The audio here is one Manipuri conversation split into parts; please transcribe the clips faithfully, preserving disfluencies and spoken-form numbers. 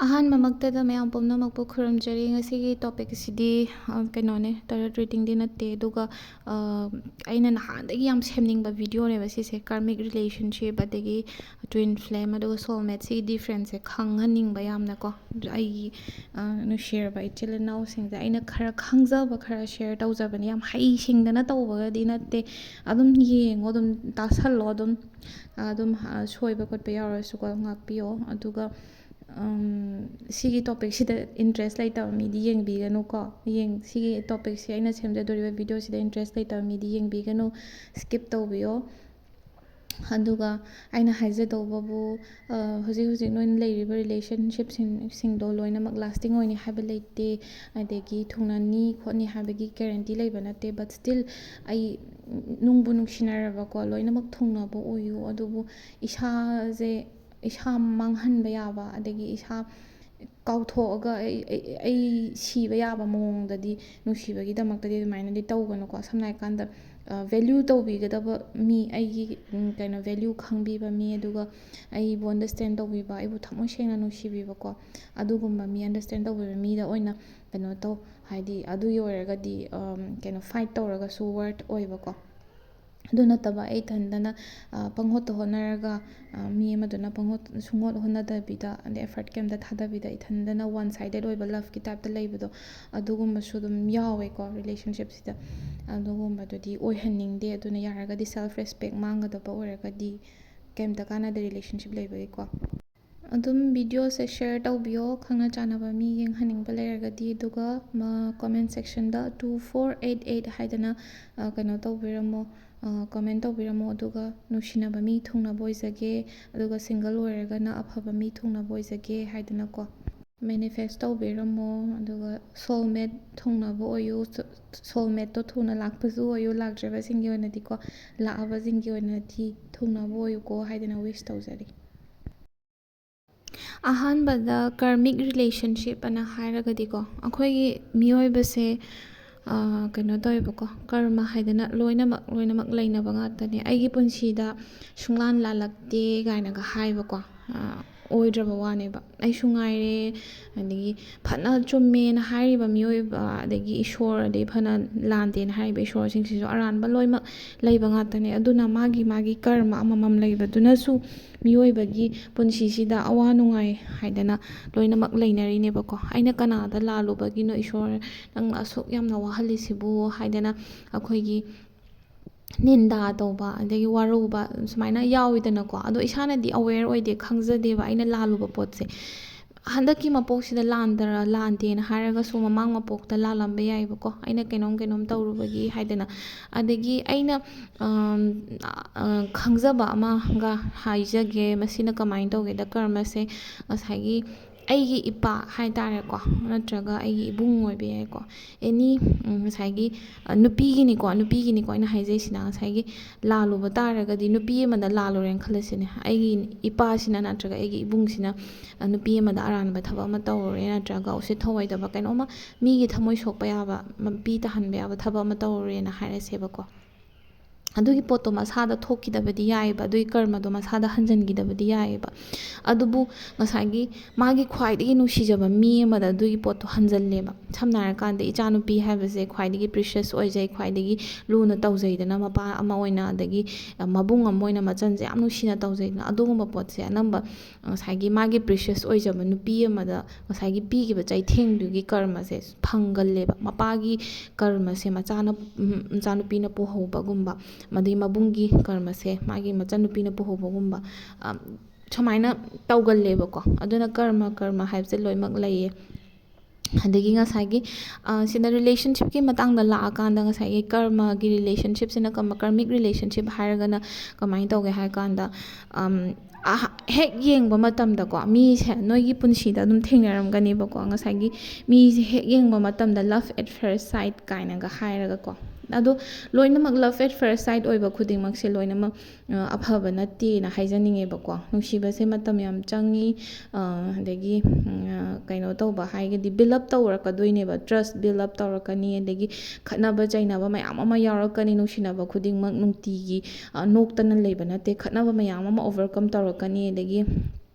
ꯑꯍꯥꯟꯕꯃꯛꯇꯗ ꯃꯌꯥꯝ ꯄꯨꯝꯅꯃꯛꯄꯨ ꯈꯨꯔꯨꯝꯖꯔꯤ꯫ ꯉꯁꯤꯒꯤ topic ꯑꯁꯤꯗꯤ, ꯑ, ꯀꯩꯅꯣꯅꯦ, tarot readingꯗꯤ ꯅꯠꯇꯦ, ꯑꯗꯨꯒ, ꯑ, ꯑꯩꯅ ꯅꯍꯥꯟꯗꯒꯤ ꯌꯥꯝ ꯁꯦꯝꯅꯤꯡꯕ videoꯅꯦꯕ ꯁꯤꯁꯦ꯫ Karmic relationship, ꯑꯗꯒꯤ twin flame, ꯑꯗꯨꯒ soulmate, ꯁꯤꯒꯤ differenceꯁꯦ ꯈꯪꯍꯟꯅꯤꯡꯕ ꯌꯥꯝꯅꯀꯣ꯫ ꯑꯩꯒꯤ, ꯑ, ꯅꯨꯡꯁꯤꯔꯕ ꯏꯆꯤꯜ ꯏꯅꯥꯎꯁꯤꯡꯁꯦ ꯑꯩꯅ ꯈꯔ ꯈꯪꯖꯕ ꯈꯔ share ꯇꯧꯖꯕꯅꯦ꯫ ꯌꯥꯝ ꯍꯩꯁꯤꯡꯗꯅ ꯇꯧꯕꯒꯗꯤ ꯅꯠꯇꯦ꯫ ꯑꯗꯨꯝ ꯌꯦꯡꯉꯣ, ꯑꯗꯨꯝ ꯇꯥꯁꯜꯂꯣ, ꯑꯗꯨꯝ, ꯑꯗꯨꯝ, ꯑ, ꯁꯣꯏꯕ ꯈꯣꯠꯄ ꯌꯥꯎꯔꯁꯨꯀꯣ, ꯉꯥꯛꯄꯤꯌꯣ꯫ ꯑꯗꯨꯒ ꯎꯝ, ꯁꯤꯒꯤ topicꯁꯤꯗ interest ꯂꯩꯇꯕ ꯃꯤꯗꯤ ꯌꯦꯡꯕꯤꯒꯅꯨꯀꯣ꯫ ꯌꯦꯡ-, ꯁꯤꯒꯤ topicꯁꯦ ꯑꯩꯅ ꯁꯦꯝꯖꯗꯣꯔꯤꯕ videoꯁꯤꯗ interest ꯂꯩꯇꯕ ꯃꯤꯗꯤ ꯌꯦꯡꯕꯤꯒꯅꯨ, skip ꯇꯧꯕꯤꯌꯣ꯫ ꯑꯗꯨꯒ ꯑꯩꯅ ꯍꯥꯏꯖꯗꯧꯕꯕꯨ, ꯑ, ꯍꯧꯖꯤꯛ ꯍꯧꯖꯤꯛ ꯅꯣꯏꯅ ꯂꯩꯔꯤꯕ relationshipꯁꯤꯡ-, ꯁꯤꯡꯗꯣ ꯂꯣꯏꯅꯃꯛ lasting ꯑꯣꯏꯅꯤ ꯍꯥꯏꯕ ꯂꯩꯇꯦ, ꯑꯗꯒꯤ ꯊꯨꯡꯅꯅꯤ ꯈꯣꯠꯅꯤ ꯍꯥꯏꯕꯒꯤ guarantee ꯂꯩꯕ ꯅꯠꯇꯦ, but still ꯑꯩ ꯅꯨꯡꯕꯨ ꯅꯨꯡꯁꯤꯅꯔꯕꯀꯣ, ꯂꯣꯏꯅꯃꯛ ꯊꯨꯡꯅꯕ ꯑꯣꯏꯌꯨ, ꯑꯗꯨꯕꯨ ꯏꯁꯥꯁꯦ, ꯏꯁꯥ ꯃꯥꯡꯍꯟꯕ ꯌꯥꯕ, ꯑꯗꯒꯤ ꯏꯁꯥ ꯀꯥꯎꯊꯣꯛꯑꯒ ꯑꯩ, ꯑꯩ, ꯑꯩ ꯁꯤꯕ ꯌꯥꯕ ꯃꯑꯣꯡꯗꯗꯤ, ꯅꯨꯡꯁꯤꯕꯒꯤꯗꯃꯛꯇꯗꯤ ꯑꯗꯨꯃꯥꯏꯅꯗꯤ ꯇꯧꯒꯅꯨꯀꯣ꯫ ꯁꯝꯅ ꯍꯥꯏꯔꯀꯥꯟꯗ, ꯑ, value ꯇꯧꯕꯤꯒꯗꯕ ꯃꯤ, ꯑꯩꯒꯤ, ꯎꯝ, ꯀꯩꯅꯣ, value ꯈꯪꯕꯤꯕ ꯃꯤ, ꯑꯗꯨꯒ ꯑꯩꯕꯨ understand ꯇꯧꯕꯤꯕ, ꯑꯩꯕꯨ ꯊꯃꯣꯏ ꯁꯦꯡꯅ ꯅꯨꯡꯁꯤꯕꯤꯕꯀꯣ, ꯑꯗꯨꯒꯨꯝꯕ ꯃꯤ, understand ꯇꯧꯕꯤꯕ ꯃꯤꯗ ꯑꯣꯏꯅ ꯀꯩꯅꯣ ꯇꯧ, ꯍꯥꯏꯗꯤ ꯑꯗꯨꯒꯤ ꯑꯣꯏꯔꯒꯗꯤ, ꯑꯝ, ꯀꯩꯅꯣ, fight ꯇꯧꯔꯒꯁꯨ worth ꯑꯣꯏꯕꯀꯣ꯫ ꯑꯗꯨ ꯅꯠꯇꯕ ꯑꯩ ꯏꯊꯟꯗꯅ, ꯑ, ꯄꯪꯍꯣꯠꯇ ꯍꯣꯠꯅꯔꯒ, ꯑ, ꯃꯤ ꯑꯃꯗꯨꯅ ꯄꯪꯍꯣꯠ-, ꯁꯨꯡꯍꯣꯠ ꯍꯣꯠꯅꯗꯕꯤꯗ, ꯑꯗꯩ effort ꯀꯩꯝꯇ ꯊꯥꯗꯕꯤꯗ ꯏꯊꯟꯗꯅ one sided ꯑꯣꯏꯕ loveꯀꯤ typeꯇ ꯂꯩꯕꯗꯣ, ꯑꯗꯨꯒꯨꯝꯕꯁꯨ ꯑꯗꯨꯝ ꯌꯥꯎꯋꯦꯀꯣ relationshipꯁꯤꯗ꯫ ꯑꯗꯨꯒꯨꯝꯕꯗꯨꯗꯤ ꯑꯣꯏꯍꯟꯅꯤꯡꯗꯦ꯫ ꯑꯗꯨꯅ ꯌꯥꯔꯒꯗꯤ self respect ꯃꯥꯡꯒꯗꯕ ꯑꯣꯏꯔꯒꯗꯤ ꯀꯩꯝꯇ ꯀꯥꯟꯅꯗꯦ relationship ꯂꯩꯕꯒꯤꯀꯣ꯫ ꯑꯗꯨꯝ videoꯁꯦ share ꯇꯧꯕꯤꯌꯣ, ꯈꯪꯅ ꯆꯥꯟꯅꯕ ꯃꯤ ꯌꯦꯡꯍꯟꯅꯤꯡꯕ ꯂꯩꯔꯒꯗꯤ, ꯑꯗꯨꯒ ꯃ-, comment sectionꯗ two four eight eight ꯍꯥꯏꯗꯅ, ꯑ, ꯀꯩꯅꯣ ꯇꯧꯕꯤꯔꯝꯃꯣ, ꯑ, comment ꯇꯧꯕꯤꯔꯝꯃꯣ, ꯑꯗꯨꯒ ꯅꯨꯡꯁꯤꯅꯕ ꯃꯤ ꯊꯨꯡꯅꯕ ꯑꯣꯏꯖꯒꯦ, ꯑꯗꯨꯒ single ꯑꯣꯏꯔꯒꯅ ꯑꯐꯕ ꯃꯤ ꯊꯨꯡꯅꯕ ꯑꯣꯏꯖꯒꯦ ꯍꯥꯏꯗꯅꯀꯣ꯫ Manifest ꯇꯧꯕꯤꯔꯝꯃꯣ, ꯑꯗꯨꯒ soulmate ꯊꯨꯡꯅꯕ ꯑꯣꯏꯌꯨ, ꯁ-, soulmateꯇꯣ ꯊꯨꯅ ꯂꯥꯛꯄꯁꯨ ꯑꯣꯏꯌꯨ, ꯂꯥꯛꯇ꯭ꯔꯕꯁꯤꯡꯒꯤ ꯑꯣꯏꯅꯗꯤꯀꯣ, ꯂꯥꯛꯑꯕꯁꯤꯡꯒꯤ ꯑꯣꯏꯅꯗꯤ ꯊꯨꯡꯅꯕ ꯑꯣꯏꯌꯨꯀꯣ ꯍꯥꯏꯗꯅ wish ꯇꯧꯖꯔꯤ꯫ ꯑꯍꯥꯟꯕꯗ karmic relationship ꯑꯅ ꯍꯥꯏꯔꯒꯗꯤꯀꯣ, ꯑꯩꯈꯣꯏꯒꯤ ꯃꯤꯑꯣꯏꯕꯁꯦ, ꯑ, ꯀꯩꯅꯣ ꯇꯧꯋꯦꯕꯀꯣ, ꯀꯔꯃ ꯍꯥꯏꯗꯅ ꯂꯣꯏꯅꯃꯛ, ꯂꯣꯏꯅꯃꯛ ꯂꯩꯅꯕ ꯉꯥꯛꯇꯅꯦ꯫ "ꯑꯩꯒꯤ ꯄꯨꯟꯁꯤꯗ ꯁꯨꯡꯂꯥꯟ ꯂꯥꯜꯂꯛꯇꯦ" ꯀꯥꯏꯅꯒ ꯍꯥꯏꯕꯀꯣ, ꯑ, ꯑꯣꯏꯗ꯭ꯔꯕ ꯋꯥꯅꯦꯕ꯫ ꯑꯩꯁꯨ ꯉꯥꯏꯔꯦ, ꯑꯗꯒꯤ ꯐꯅ ꯆꯨꯝꯃꯦꯅ ꯍꯥꯏꯔꯤꯕ ꯃꯤꯑꯣꯏꯕ, ꯑꯗꯒꯤ ꯏꯁꯣꯔ, ꯑꯗꯩ ꯐꯅ ꯂꯥꯟꯗꯦꯅ ꯍꯥꯏꯔꯤꯕ ꯏꯁꯣꯔꯁꯤꯡꯁꯤꯁꯨ ꯑꯔꯥꯟꯕ ꯂꯣꯏꯅꯃꯛ ꯂꯩꯕ ꯉꯥꯛꯇꯅꯦ꯫ ꯑꯗꯨꯅ ꯃꯥꯒꯤ ꯃꯥꯒꯤ ꯀꯔꯃ ꯑꯃꯃꯝ ꯂꯩꯕꯗꯨꯅꯁꯨ ꯃꯤꯑꯣꯏꯕꯒꯤ ꯄꯨꯟꯁꯤꯁꯤꯗ ꯑꯋꯥ ꯅꯨꯡꯉꯥꯏ ꯍꯥꯏꯗꯅ ꯂꯣꯏꯅꯃꯛ ꯂꯩꯅꯔꯤꯅꯦꯕꯀꯣ꯫ ꯑꯩꯅ ꯀꯅꯥꯗ ꯂꯥꯜꯂꯨꯕꯒꯤꯅꯣ ꯏꯁꯣꯔ, ꯅꯪꯅ ꯑꯁꯨꯛ ꯌꯥꯝꯅ ꯋꯥꯍꯜꯂꯤꯁꯤꯕꯨ ꯍꯥꯏꯗꯅ ꯑꯩꯈꯣꯏꯒꯤ ꯅꯤꯟꯗꯥ ꯇꯧꯕ, ꯑꯗꯒꯤ ꯋꯥꯔꯧꯕ ꯁꯨꯃꯥꯏꯅ ꯌꯥꯎꯋꯤꯗꯅꯀꯣ꯫ ꯑꯗꯣ ꯏꯁꯥꯅꯗꯤ aware ꯑꯣꯏꯗꯦ, ꯈꯪꯖꯗꯦꯕ ꯑꯩꯅ ꯂꯥꯜꯂꯨꯕ ꯄꯣꯠꯁꯦ꯫ ꯍꯟꯗꯛꯀꯤ ꯃꯄꯣꯛꯁꯤꯗ ꯂꯥꯟꯗꯔ-, ꯂꯥꯟꯗꯦꯅ ꯍꯥꯏꯔꯒꯁꯨ ꯃꯃꯥꯡ ꯃꯄꯣꯛꯇ ꯂꯥꯜꯂꯝꯕ ꯌꯥꯏꯕꯀꯣ, ꯑꯩꯅ ꯀꯩꯅꯣꯝ ꯀꯩꯅꯣꯝ ꯇꯧꯔꯨꯕꯒꯤ ꯍꯥꯏꯗꯅ꯫ ꯑꯗꯒꯤ ꯑꯩꯅ, ꯑꯝ, ꯑ, ꯈꯪꯖꯕ ꯑꯃꯒ ꯍꯥꯏꯖꯒꯦ꯫ ꯃꯁꯤꯅ ꯀꯃꯥꯏꯅ ꯇꯧꯒꯦꯗ, ꯀꯔꯃꯁꯦ ꯉꯁꯥꯏꯒꯤ ꯑꯩꯒꯤ ꯏꯄꯥ ꯍꯥꯏ ꯇꯥꯔꯦꯀꯣ, ꯅꯠꯇ꯭ꯔꯒ ꯑꯩꯒꯤ ꯏꯕꯨꯡ ꯑꯣꯏꯕ ꯌꯥꯏꯀꯣ, ꯑꯦꯅꯤ, ꯉꯁꯥꯏꯒꯤ, ꯑ, ꯅꯨꯄꯤꯒꯤꯅꯤꯀꯣ, ꯅꯨꯄꯤꯒꯤꯅꯤꯀꯣ ꯑꯩꯅ ꯍꯥꯏꯖꯩꯁꯤꯅ, ꯉꯁꯥꯏꯒꯤ ꯂꯥꯜꯂꯨꯕ ꯇꯥꯔꯒꯗꯤ, ꯅꯨꯄꯤ ꯑꯃꯗ ꯂꯥꯜꯂꯨꯔꯦꯅ ꯈꯜꯂꯁꯤꯅꯦ, ꯑꯩꯒꯤ ꯏꯄꯥꯁꯤꯅ ꯅꯠꯇ꯭ꯔꯒ ꯑꯩꯒꯤ ꯏꯕꯨꯡꯁꯤꯅ, ꯑ, ꯅꯨꯄꯤ ꯑꯃꯗ ꯑꯔꯥꯟꯕ ꯊꯕꯛ ꯑꯃ ꯇꯧꯔꯨꯔꯦ, ꯅꯠꯇ꯭ꯔꯒ ꯎꯁꯤꯠ ꯊꯧꯑꯣꯏꯗꯕ ꯀꯩꯅꯣꯝꯃ, ꯃꯤꯒꯤ ꯊꯃꯣꯏ ꯁꯣꯛꯄ ꯌꯥꯕ, ꯃꯄꯤ ꯇꯥꯍꯟꯕ ꯌꯥꯕ ꯊꯕꯛ ꯑꯃ ꯇꯧꯔꯨꯔꯦꯅ ꯍꯥꯏꯔꯁꯦꯕꯀꯣ꯫ ꯑꯗꯨꯒꯤ ꯄꯣꯠꯇꯣ ꯃꯁꯥꯗ ꯊꯣꯛꯈꯤꯗꯕꯗꯤ ꯌꯥꯏꯑꯕ, ꯑꯗꯨꯒꯤ ꯀꯔꯃꯗꯣ ꯃꯁꯥꯗ ꯍꯟꯖꯤꯟꯈꯤꯗꯕꯗꯤ ꯌꯥꯏꯑꯕ꯫ ꯑꯗꯨꯕꯨ ꯉꯁꯥꯏꯒꯤ ꯃꯥꯒꯤ ꯈ꯭ꯋꯥꯏꯗꯒꯤ ꯅꯨꯡꯁꯤꯖꯕ ꯃꯤ ꯑꯃꯗ ꯑꯗꯨꯒꯤ ꯄꯣꯠꯇꯣ ꯍꯟꯖꯜꯂꯦꯕ꯫ ꯁꯝꯅ ꯍꯥꯏꯔꯀꯥꯟꯗ, ꯏꯆꯥꯅꯨꯄꯤ ꯍꯥꯏꯕꯁꯦ ꯈ꯭ꯋꯥꯏꯗꯒꯤ precious ꯑꯣꯏꯖꯩ, ꯈ꯭ꯋꯥꯏꯗꯒꯤ ꯂꯨꯅ ꯇꯧꯖꯩꯗꯅ, ꯃꯄꯥ ꯑꯃ ꯑꯣꯏꯅ, ꯑꯗꯒꯤ ꯃꯕꯨꯡ ꯑꯃ ꯑꯣꯏꯅ ꯃꯆꯟꯁꯦ ꯌꯥꯝ ꯅꯨꯡꯁꯤꯅ ꯇꯧꯖꯩꯗꯅ꯫ ꯑꯗꯨꯒꯨꯝꯕ ꯄꯣꯠꯁꯦ ꯑꯅꯝꯕ ꯉꯁꯥꯏꯒꯤ ꯃꯥꯒꯤ precious ꯑꯣꯏꯖꯕ ꯅꯨꯄꯤ ꯑꯃꯗ ꯉꯁꯥꯏꯒꯤ ꯄꯤꯈꯤꯕ ꯆꯩꯊꯦꯡꯗꯨꯒꯤ ꯀꯔꯃꯁꯦ ꯐꯪꯒꯜꯂꯦꯕ꯫ ꯃꯄꯥꯒꯤ ꯀꯔꯃꯁꯦ ꯃꯆꯥꯅ, ꯎꯝ, ꯃꯆꯥꯅꯨꯄꯤꯅ ꯄꯨꯍꯧꯕꯒꯨꯝꯕ, ꯑꯗꯩ ꯃꯕꯨꯡꯒꯤ ꯀꯔꯃꯁꯦ ꯃꯥꯒꯤ ꯃꯆꯟꯅꯨꯄꯤꯅ ꯄꯨꯍꯧꯕꯒꯨꯝꯕ, ꯑ, ꯁꯨꯃꯥꯏꯅ ꯇꯧꯒꯜꯂꯦꯕꯀꯣ꯫ ꯑꯗꯨꯅ ꯀꯔꯃ, ꯀꯔꯃ ꯍꯥꯏꯕꯁꯦ ꯂꯣꯏꯅꯃꯛ ꯂꯩꯌꯦ꯫ ꯑꯗꯒꯤ ꯉꯁꯥꯏꯒꯤ, ꯑ, ꯁꯤꯗ relationshipꯀꯤ ꯃꯇꯥꯡꯗ ꯂꯥꯛꯑꯀꯥꯟꯗ, ꯉꯁꯥꯏꯒꯤ ꯀꯔꯃꯒꯤ relationshipꯁꯤꯅ ꯀꯝ-, karmic relationship ꯍꯥꯏꯔꯒꯅ ꯀꯃꯥꯏꯅ ꯇꯧꯒꯦ ꯍꯥꯏ ꯀꯥꯟꯗ, ꯑꯝ, ꯑꯍ-, ꯍꯦꯛ ꯌꯦꯡꯕ ꯃꯇꯝꯗꯀꯣ, ꯃꯤꯁꯦ ꯅꯣꯏꯒꯤ ꯄꯨꯟꯁꯤꯗ ꯑꯗꯨꯝ ꯊꯦꯡꯅꯔꯝꯒꯅꯦꯕꯀꯣ, ꯉꯁꯥꯏꯒꯤ ꯃꯤꯁꯦ ꯍꯦꯛ ꯌꯦꯡꯕ ꯃꯇꯝꯗ love at first sight ꯀꯥꯏꯅꯒ ꯍꯥꯏꯔꯒꯀꯣ꯫ ꯑꯗꯣ ꯂꯣꯏꯅꯃꯛ love at first sight ꯑꯣꯏꯕ ꯈꯨꯗꯤꯡꯃꯛꯁꯦ ꯂꯣꯏꯅꯃꯛ, ꯑ, ꯑꯐꯕ ꯅꯠꯇꯦꯅ ꯍꯥꯏꯖꯅꯤꯡꯉꯦꯕꯀꯣ꯫ ꯅꯨꯡꯁꯤꯕꯁꯦ ꯃꯇꯝ ꯌꯥꯝ ꯆꯪꯉꯤ, ꯑ, ꯑꯗꯒꯤ, ꯎꯝ, ꯑ, ꯀꯩꯅꯣ ꯇꯧꯕ ꯍꯥꯏꯔꯒꯗꯤ build up ꯇꯧꯔꯛꯀꯗꯣꯏꯅꯦꯕ, trust build up ꯇꯧꯔꯛꯀꯅꯤ, ꯑꯗꯒꯤ ꯈꯠꯅꯕ ꯆꯩꯅꯕ ꯃꯌꯥꯝ ꯑꯃ ꯌꯥꯎꯔꯛꯀꯅꯤ꯫ ꯅꯨꯡꯁꯤꯅꯕ ꯈꯨꯗꯤꯡꯃꯛ ꯅꯨꯡꯇꯤꯒꯤ, ꯑ, ꯅꯣꯛꯇꯅ ꯂꯩꯕ ꯅꯠꯇꯦ, ꯈꯠꯅꯕ ꯃꯌꯥꯝ ꯑꯃ overcome ꯇꯧꯔꯛꯀꯅꯤ, ꯑꯗꯒꯤ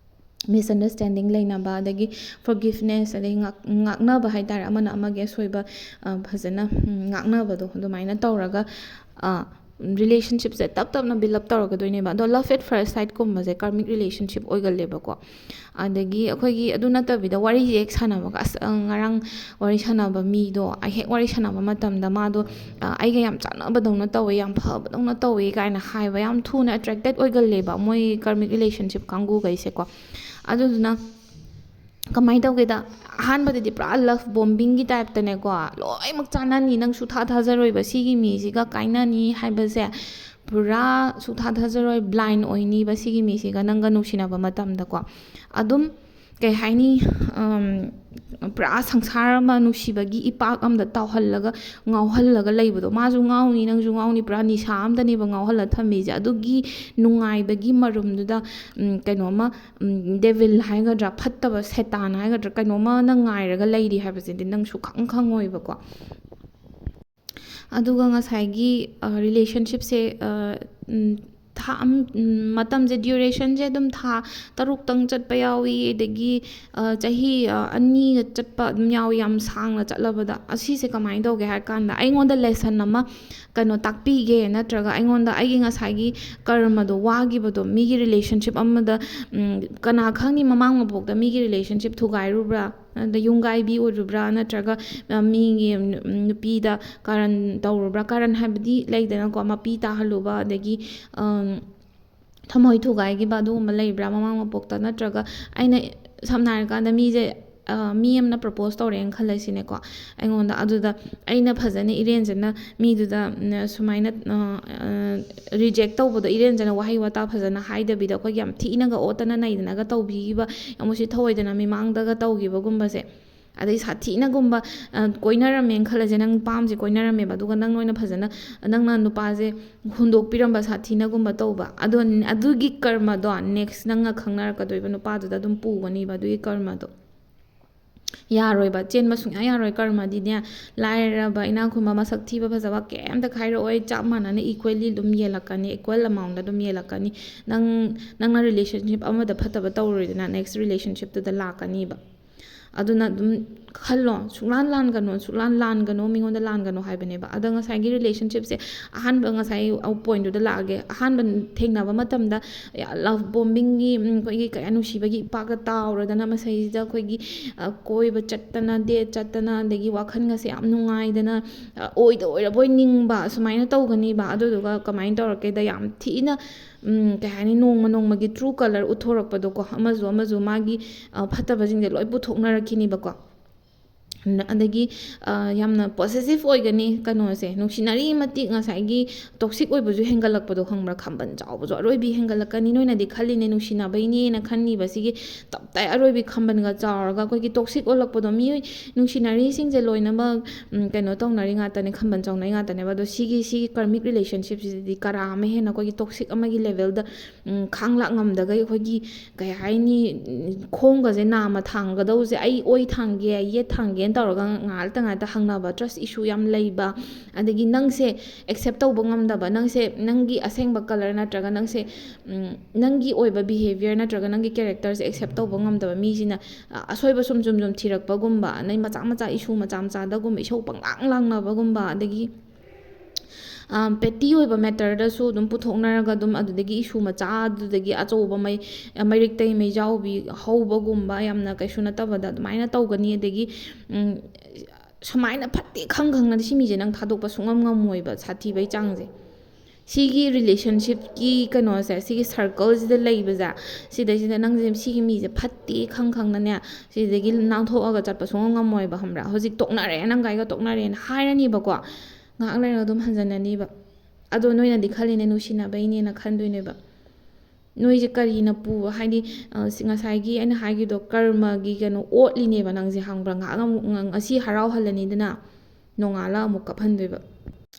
ꯃꯤꯁꯑꯟꯗꯔꯁ꯭ꯇꯦꯟꯗꯤꯡ ꯂꯩꯅꯕ, ꯑꯗꯒꯤ ꯐꯣꯔꯒꯤꯐꯅꯦꯁ, ꯑꯗꯒꯤ ꯉꯥꯛ-, ꯉꯥꯛꯅꯕ ꯍꯥꯏ ꯇꯥꯔꯦ, ꯑꯃꯅ ꯑꯃꯒꯤ ꯑꯁꯣꯏꯕ, ꯑ, ꯐꯖꯅ, ꯎꯝ, ꯉꯥꯛꯅꯕꯗꯣ, ꯑꯗꯨꯃꯥꯏꯅ ꯇꯧꯔꯒ, ꯑ, ꯔꯤꯂꯦꯁꯟꯁꯤꯞꯁꯦ ꯇꯞ ꯇꯞꯅ ꯕꯤꯜ ꯑꯞ ꯇꯧꯔꯛꯀꯗꯣꯏꯅꯦꯕ꯫ ꯑꯗꯣ ꯂꯞ ꯑꯦꯠ ꯐꯥꯔꯁ ꯁꯥꯏꯠꯀꯨꯝꯕꯁꯦ ꯀꯥꯔꯃꯤꯛ ꯔꯤꯂꯦꯁꯟꯁꯤꯞ ꯑꯣꯏꯒꯜꯂꯦꯕꯀꯣ꯫ ꯑꯗꯒꯤ ꯑꯩꯈꯣꯏꯒꯤ ꯑꯗꯨ ꯅꯠꯇꯕꯤꯗ ꯋꯥꯔꯤꯁꯦ ꯍꯦꯛ ꯁꯥꯟꯅꯕꯒ, "ꯑꯁ, ꯑ, ꯉꯔꯥꯡ ꯋꯥꯔꯤ ꯁꯥꯟꯅꯕ ꯃꯤꯗꯣ, ꯑꯩ ꯍꯦꯛ ꯋꯥꯔꯤ ꯁꯥꯟꯅꯕ ꯃꯇꯝꯗ ꯃꯥꯗꯣ, ꯑ, ꯑꯩꯒ ꯌꯥꯝ ꯆꯥꯟꯅꯕꯗꯧꯅ ꯇꯧꯋꯦ, ꯌꯥꯝ ꯐꯕꯗꯧꯅ ꯇꯧꯋꯦ" ꯀꯥꯏꯅ ꯍꯥꯏꯕ, ꯌꯥꯝ ꯊꯨꯅ ꯑꯦꯇ꯭ꯔꯦꯛꯇꯦꯠ ꯑꯣꯏꯒꯜꯂꯦꯕ ꯃꯣꯏ ꯀꯥꯔꯃꯤꯛ ꯔꯤꯂꯦꯁꯟꯁꯤꯞ ꯀꯥꯡꯒꯨꯈꯩꯁꯦꯀꯣ꯫ ꯑꯗꯨꯗꯨꯅ ꯀꯃꯥꯏꯅ ꯇꯧꯒꯦꯗ, ꯑꯍꯥꯟꯕꯗꯗꯤ ꯄꯨꯔꯥ ꯂꯚ ꯕꯣꯝꯕꯤꯡꯒꯤ ꯇꯥꯏꯞꯇꯅꯦꯀꯣ, ꯂꯣꯏꯅꯃꯛ ꯆꯥꯟꯅꯅꯤ, ꯅꯪ ꯁꯨꯊꯥ ꯊꯥꯖꯔꯣꯏꯕ, ꯁꯤꯒꯤ ꯃꯤꯁꯤꯒ ꯀꯥꯏꯅꯅꯤ ꯍꯥꯏꯕꯁꯦ ꯄꯨꯔꯥ ꯁꯨꯊꯥ ꯊꯥꯖꯔꯣꯏ, ꯕ꯭ꯂꯥꯏꯟ ꯑꯣꯏꯅꯤꯕ ꯁꯤꯒꯤ ꯃꯤꯁꯤꯒ ꯅꯪꯒ ꯅꯨꯡꯁꯤꯅꯕ ꯃꯇꯝꯗꯀꯣ꯫ ꯑꯗꯨꯝ, ꯀꯩ ꯍꯥꯏꯅꯤ, ꯑꯝ, ꯄꯨꯔꯥ ꯁꯪꯁꯥꯔ ꯑꯃ ꯅꯨꯡꯁꯤꯕꯒꯤ ꯏꯄꯥꯛ ꯑꯝꯗ ꯇꯥꯎꯍꯜꯂꯒ, ꯉꯥꯎꯍꯜꯂꯒ ꯂꯩꯕꯗꯣ, ꯃꯥꯁꯨ ꯉꯥꯎꯅꯤ, ꯅꯪꯁꯨ ꯉꯥꯎꯅꯤ, ꯄꯨꯔꯥ ꯅꯤꯁꯥ ꯑꯝꯗꯅꯦꯕ ꯉꯥꯎꯍꯜꯂ ꯊꯝꯃꯤꯁꯦ꯫ ꯑꯗꯨꯒꯤ ꯅꯨꯡꯉꯥꯏꯕꯒꯤ ꯃꯔꯨꯝꯗꯨꯗ, ꯎꯝ, ꯀꯩꯅꯣꯝꯃ, ꯎꯝ, ꯗꯦꯚꯤꯜ ꯍꯥꯏꯒꯗ꯭ꯔꯥ, ꯐꯠꯇꯕ ꯁꯦꯇꯥꯟ ꯍꯥꯏꯒꯗ꯭ꯔꯥ, ꯀꯩꯅꯣꯝꯃ ꯅꯪ ꯉꯥꯏꯔꯒ ꯂꯩꯔꯤ ꯍꯥꯏꯕꯁꯤꯗꯤ ꯅꯪ ꯁꯨꯈꯪ ꯈꯪꯉꯣꯏꯕꯀꯣ꯫ ꯑꯗꯨꯒ ꯉꯁꯥꯏꯒꯤ, ꯑ, ꯔꯤꯂꯦꯁꯟꯁꯤꯞꯁꯦ, ꯑ, ꯎꯝ, ꯊꯥ ꯑꯝ-, ꯎꯝ, ꯃꯇꯝꯁꯦ, ꯗ꯭ꯌꯨꯔꯦꯁꯟꯁꯦ ꯑꯗꯨꯝ ꯊꯥ ꯇꯔꯨꯛꯇꯪ ꯆꯠꯄ ꯌꯥꯎꯏ, ꯑꯗꯒꯤ, ꯑ, ꯆꯍꯤ, ꯑ, ꯑꯅꯤꯒ ꯆꯠꯄ ꯑꯗꯨꯝ ꯌꯥꯎꯏ, ꯌꯥꯝ ꯁꯥꯡꯅ ꯆꯠꯂꯕꯗ꯫ ꯑꯁꯤꯁꯦ ꯀꯃꯥꯏꯅ ꯇꯧꯒꯦ ꯍꯥꯏꯔ ꯀꯥꯟꯗ, ꯑꯩꯉꯣꯟꯗ ꯂꯦꯁꯟ ꯑꯃ, ꯀꯩꯅꯣ, ꯇꯥꯛꯄꯤꯒꯦ, ꯅꯠꯇ꯭ꯔꯒ ꯑꯩꯉꯣꯟꯗ ꯑꯩꯒꯤ ꯉꯁꯥꯏꯒꯤ ꯀꯔꯃꯗꯣ, ꯋꯥꯈꯤꯕꯗꯣ, ꯃꯤꯒꯤ ꯔꯤꯂꯦꯁꯟꯁꯤꯞ ꯑꯃꯗ, ꯎꯝ, ꯀꯅꯥ ꯈꯪꯅꯤ, ꯃꯃꯥꯡ ꯃꯄꯣꯛꯇ ꯃꯤꯒꯤ ꯔꯤꯂꯦꯁꯟꯁꯤꯞ ꯊꯨꯒꯥꯏꯔꯨꯕ꯭ꯔꯥ, ꯑꯗ ꯌꯨꯝ ꯀꯥꯏꯕꯤ ꯑꯣꯏꯔꯨꯕ꯭ꯔꯥ, ꯅꯠꯇ꯭ꯔꯒ, ꯑ, ꯃꯤꯒꯤ, ꯎꯝ, ꯅꯨꯄꯤꯗ ꯀꯥꯔꯟ ꯇꯧꯔꯨꯕ꯭ꯔꯥ? ꯀꯥꯔꯟ ꯍꯥꯏꯕꯗꯤ ꯂꯩꯗꯅꯀꯣ, ꯃꯄꯤ ꯇꯥꯍꯜꯂꯨꯕ, ꯑꯗꯒꯤ, ꯑꯝ, ꯊꯃꯣꯏ ꯊꯨꯒꯥꯏꯈꯤꯕ, ꯑꯗꯨꯒꯨꯝꯕ ꯂꯩꯕ꯭ꯔꯥ ꯃꯃꯥꯡ ꯃꯄꯣꯛꯇ? ꯅꯠꯇ꯭ꯔꯒ ꯑꯩꯅ, ꯁꯝꯅ ꯍꯥꯏꯔꯀꯥꯟꯗ, ꯃꯤꯁꯦ, ꯑ, ꯃꯤ ꯑꯃꯅ ꯄ꯭ꯔꯄꯣꯁ ꯇꯧꯔꯛꯑꯦꯅ ꯈꯜꯂꯁꯤꯅꯦꯀꯣ ꯑꯩꯉꯣꯟꯗ꯫ ꯑꯗꯨꯗ ꯑꯩꯅ ꯐꯖꯅ ꯏꯔꯦꯟꯖꯅ ꯃꯤꯗꯨꯗ, ꯎꯝ, ꯁꯨꯃꯥꯏꯅ, ꯑ, ꯑ, ꯔꯤꯖꯦꯛ ꯇꯧꯕꯗꯣ, ꯏꯔꯦꯟꯖꯅ ꯋꯥꯍꯩ ꯋꯥꯇꯥ ꯐꯖꯅ ꯍꯥꯏꯗꯕꯤꯗ, ꯑꯩꯈꯣꯏꯒꯤ ꯌꯥꯝ ꯊꯤꯅꯒ ꯑꯣꯠꯇꯅ ꯅꯩꯗꯅꯒ ꯇꯧꯕꯤꯈꯤꯕ, ꯌꯥꯝ ꯎꯁꯤꯠ ꯊꯑꯣꯏꯗꯅ ꯃꯤꯃꯥꯡꯗꯒ ꯇꯧꯈꯤꯕꯒꯨꯝꯕꯁꯦ꯫ ꯑꯗꯩ ꯁꯥꯊꯤꯅꯒꯨꯝꯕ, ꯑ, ꯀꯣꯏꯅꯔꯝꯃꯦꯅ ꯈꯜꯂꯁꯦ, ꯅꯪ ꯅꯨꯄꯥ ꯑꯃꯁꯦ ꯀꯣꯏꯅꯔꯝꯃꯦꯕ, ꯑꯗꯨꯒ ꯅꯪꯅ ꯑꯣꯏꯅ ꯐꯖꯅ, ꯅꯪꯅ ꯅꯨꯄꯥꯁꯦ ꯍꯨꯟꯗꯣꯛꯄꯤꯔꯝꯕ, ꯁꯥꯊꯤꯅꯒꯨꯝꯕ ꯇꯧꯕ, ꯑꯗꯣ ꯑꯗꯨꯒꯤ ꯀꯔꯃꯗꯣ next ꯅꯪꯅ ꯈꯪꯅꯔꯛꯀꯗꯣꯏꯕ ꯅꯨꯄꯥꯗꯨꯗ ꯑꯗꯨꯝ ꯄꯨꯒꯅꯤꯕ ꯑꯗꯨꯒꯤ ꯀꯔꯃꯗꯣ꯫ ꯌꯥꯔꯣꯏꯕ, ꯆꯦꯟꯕ ꯁꯨꯡꯌꯥ ꯌꯥꯔꯣꯏ꯫ ꯀꯔꯃꯗꯤꯅꯦ, ꯂꯥꯏꯔꯕ ꯏꯅꯥꯛ ꯈꯨꯟꯕ, ꯃꯁꯛ ꯊꯤꯕ ꯐꯖꯕ ꯀꯩꯝꯇ ꯈꯥꯏꯔꯛꯑꯣꯏ, ꯆꯞ ꯃꯥꯟꯅꯅ equally ꯑꯗꯨꯝ ꯌꯦꯜꯂꯛꯀꯅꯤ, equal amount ꯑꯗꯨꯝ ꯌꯦꯜꯂꯛꯀꯅꯤ꯫ ꯅꯪ, ꯅꯪꯅ relationship ꯑꯃꯗ ꯐꯠꯇꯕ ꯇꯧꯔꯨꯔꯦꯗꯅ, next relationshipꯇꯨꯗ ꯂꯥꯛꯀꯅꯤꯕ꯫ ꯑꯗꯨꯅ ꯑꯗꯨꯝ ꯈꯜꯂꯣ, ꯁꯨꯛꯂꯥꯟ ꯂꯥꯟꯒꯅꯣ, ꯁꯨꯛꯂꯥꯟ ꯂꯥꯟꯒꯅꯣ, ꯃꯤꯉꯣꯟꯗ ꯂꯥꯟꯒꯅꯣ ꯍꯥꯏꯕꯅꯦꯕ꯫ ꯑꯗ ꯉꯁꯥꯏꯒꯤ relationshipꯁꯦ, ꯑꯍꯥꯟꯕ ꯉꯁꯥꯏ pointꯇꯨꯗ ꯂꯥꯛꯑꯒꯦ, ꯑꯍꯥꯟꯕ ꯊꯦꯡꯅꯕ ꯃꯇꯝꯗ love bombingꯒꯤ, ꯎꯝ, ꯑꯩꯈꯣꯏꯒꯤ ꯀꯩ ꯍꯥꯏ, ꯅꯨꯡꯁꯤꯕꯒꯤ ꯏꯄꯥꯛꯇ ꯇꯥꯎꯔꯗꯅ ꯃꯁꯩꯁꯤꯗ ꯑꯩꯈꯣꯏꯒꯤ, ꯑ, ꯀꯣꯏꯕ ꯆꯠꯇꯅ, date ꯆꯠꯇꯅ, ꯑꯗꯒꯤ ꯋꯥꯈꯜꯒꯁꯦ ꯌꯥꯝ ꯅꯨꯡꯉꯥꯏꯗꯅ, ꯑ, ꯑꯣꯏꯗ ꯑꯣꯏꯔꯕꯣꯏ ꯅꯤꯡꯕ, ꯁꯨꯃꯥꯏꯅ ꯇꯧꯒꯅꯤꯕ꯫ ꯑꯗꯨꯗꯨꯒ ꯀꯃꯥꯏꯅ ꯇꯧꯔꯛꯀꯦꯗ, ꯌꯥꯝ ꯊꯤꯅ, ꯎꯝ, ꯀꯩ ꯍꯥꯏꯅꯤ, ꯅꯣꯡꯃ ꯅꯣꯡꯃꯒꯤ true colour ꯎꯠꯊꯣꯔꯛꯄꯗꯣꯀꯣ, ꯑꯃꯁꯨ ꯑꯃꯁꯨ ꯃꯥꯒꯤ, ꯑ, ꯐꯠꯇꯕꯁꯤꯡꯁꯦ ꯂꯣꯏ ꯄꯨꯊꯣꯛꯅꯔꯛꯈꯤꯅꯤꯕꯀꯣ꯫ ꯑꯗꯒꯤ, ꯑ, ꯌꯥꯝꯅ possessive ꯑꯣꯏꯒꯅꯤ ꯀꯩꯅꯣꯁꯦ, ꯅꯨꯡꯁꯤꯅꯔꯤ ꯃꯇꯤꯛ ꯉꯁꯥꯏꯒꯤ toxic ꯑꯣꯏꯕꯁꯨ ꯍꯦꯟꯒꯠꯂꯛꯄꯗꯣ, ꯈꯪꯕ꯭ꯔꯥ? ꯈꯝꯕꯟ ꯆꯥꯎꯕꯁꯨ ꯑꯔꯣꯏꯕꯤ ꯍꯦꯟꯒꯠꯂꯛꯀꯅꯤ꯫ ꯅꯣꯏꯅꯗꯤ ꯈꯜꯂꯤꯅꯦ ꯅꯨꯡꯁꯤꯅꯕꯩꯅꯦꯅ ꯈꯟꯅꯤꯕ, ꯁꯤꯒꯤ ꯇꯞ ꯇꯥꯏ ꯑꯔꯣꯏꯕꯤ ꯈꯝꯕꯟꯒ ꯆꯥꯎꯔꯒ ꯑꯩꯈꯣꯏꯒꯤ toxic ꯑꯣꯜꯂꯛꯄꯗꯣ꯫ ꯃꯤꯑꯣꯏ ꯅꯨꯡꯁꯤꯅꯔꯤꯁꯤꯡꯁꯦ ꯂꯣꯏꯅꯃꯛ, ꯎꯝ, ꯀꯩꯅꯣ ꯇꯧꯅꯔꯤ ꯉꯥꯛꯇꯅꯦ, ꯈꯝꯕꯟ ꯆꯥꯎꯅꯔꯤ ꯉꯥꯛꯇꯅꯦꯕ꯫ ꯑꯗꯣ ꯁꯤꯒꯤ, ꯁꯤꯒꯤ karmic relationshipꯁꯤꯗꯤ ꯀꯔꯥ ꯑꯃ ꯍꯦꯟꯅ ꯑꯩꯈꯣꯏꯒꯤ toxic ꯑꯃꯒꯤ levelꯗ, ꯎꯝ, ꯈꯥꯡꯂꯥꯛ ꯉꯝꯗꯈꯩ ꯑꯩꯈꯣꯏꯒꯤ, ꯀꯩ ꯍꯥꯏꯅꯤ, ꯎꯝ, ꯈꯣꯡꯒꯁꯦ ꯅꯥꯝꯃ ꯊꯥꯡꯒꯗꯧꯁꯦ, ꯑꯩ ꯑꯣꯏ ꯊꯥꯡꯒꯦ, ꯌꯦꯠ ꯊꯥꯡꯒꯦꯅ ꯇꯧꯔꯒ ꯉꯥꯏꯍꯥꯛꯇ ꯉꯥꯏꯍꯥꯛꯇ ꯍꯪꯅꯕ, trust issue ꯌꯥꯝ ꯂꯩꯕ, ꯑꯗꯒꯤ ꯅꯪꯁꯦ accept ꯇꯧꯕ ꯉꯝꯗꯕ, ꯅꯪꯁꯦ ꯅꯪꯒꯤ ꯑꯁꯦꯡꯕ colour ꯅꯠꯇ꯭ꯔꯒ ꯅꯪꯁꯦ, ꯎꯝ, ꯅꯪꯒꯤ ꯑꯣꯏꯕ behaviour ꯅꯠꯇ꯭ꯔꯒ ꯅꯪꯒꯤ characterꯁꯦ accept ꯇꯧꯕ ꯉꯝꯗꯕ ꯃꯤꯁꯤꯅ, ꯑ, ꯑꯁꯣꯏꯕ ꯁꯨꯝ ꯁꯨꯝ ꯁꯨꯝ ꯊꯤꯔꯛꯄꯒꯨꯝꯕ, ꯑꯗꯩ ꯃꯆꯥ ꯃꯆꯥ issue ꯃꯆꯥ ꯃꯆꯥꯗꯒꯨꯝꯕ ꯏꯁꯧ ꯄꯪꯂꯥꯡ ꯂꯥꯡꯅꯕꯒꯨꯝꯕ, ꯑꯗꯒꯤ, ꯑ, petty ꯑꯣꯏꯕ matterꯗꯁꯨ ꯑꯗꯨꯝ ꯄꯨꯊꯣꯛꯅꯔꯒ ꯑꯗꯨꯝ ꯑꯗꯨꯗꯒꯤ issue ꯃꯆꯥ, ꯑꯗꯨꯗꯒꯤ ꯑꯆꯧꯕ ꯃꯩ, ꯃꯩꯔꯤꯛꯇꯩ ꯃꯩꯖꯥꯎꯕꯤ ꯍꯧꯕꯒꯨꯝꯕ, ꯌꯥꯝꯅ ꯀꯩꯁꯨ ꯅꯠꯇꯕꯗ ꯑꯗꯨꯃꯥꯏꯅ ꯇꯧꯒꯅꯤ꯫ ꯑꯗꯒꯤ, ꯎꯝ, ꯁꯨꯃꯥꯏꯅ ꯐꯠꯇꯦ ꯈꯪ ꯈꯪꯅꯗꯤ ꯁꯤ ꯃꯤꯁꯦ ꯅꯪ ꯊꯥꯗꯣꯛꯄ ꯁꯨꯡꯉꯝ ꯉꯝꯃꯣꯏꯕ, ꯁꯥꯊꯤꯕꯩ ꯆꯥꯡꯁꯦ꯫ ꯁꯤꯒꯤ relationshipꯀꯤ ꯀꯩꯅꯣꯁꯦ, ꯁꯤꯒꯤ circleꯁꯤꯗ ꯂꯩꯕꯁꯦ, ꯁꯤꯗꯩꯁꯤꯗ ꯅꯪꯁꯦ ꯁꯤꯒꯤ ꯃꯤꯁꯦ ꯐꯠꯇꯦ ꯈꯪ ꯈꯪꯅꯅꯦ, ꯁꯤꯗꯒꯤ ꯅꯥꯟꯊꯣꯛꯑꯒ ꯆꯠꯄ ꯁꯨꯡꯉꯝ ꯉꯝꯃꯣꯏꯕ, ꯈꯪꯕ꯭ꯔꯥ? ꯍꯧꯖꯤꯛ ꯇꯣꯛꯅꯔꯦ, ꯅꯪ ꯑꯩꯒ ꯇꯣꯛꯅꯔꯦꯅ ꯍꯥꯏꯔꯅꯤꯕꯀꯣ, ꯉꯥꯏꯍꯥꯛ ꯂꯩꯔꯒ ꯑꯗꯨꯝ ꯍꯟꯖꯟꯅꯅꯤꯕ꯫ ꯑꯗꯣ ꯅꯣꯏꯅꯗꯤ ꯈꯜꯂꯤꯅꯦ ꯅꯨꯡꯁꯤꯅꯕꯩꯅꯦꯅ ꯈꯟꯗꯣꯏꯅꯦꯕ꯫ ꯅꯣꯏꯁꯦ ꯀꯔꯤꯅ ꯄꯨ-, ꯍꯥꯏꯗꯤ, ꯑ, ꯁꯤ ꯉꯁꯥꯏꯒꯤ ꯑꯩꯅ ꯍꯥꯏꯈꯤꯕꯗꯣ, ꯀꯔꯃꯒꯤ ꯀꯩꯅꯣ ꯑꯣꯠꯂꯤꯅꯦꯕ ꯅꯪꯁꯦ, ꯈꯪꯕ꯭ꯔꯥ? ꯉꯥꯏꯍꯥꯛ ꯑꯃꯨꯛ, ꯉ-, ꯉꯁꯤ ꯍꯔꯥꯎꯍꯜꯂꯅꯤꯗꯅ, ꯅꯣꯡꯉꯥꯜꯂ ꯑꯃꯨꯛ ꯀꯞꯍꯟꯗꯣꯏꯕ꯫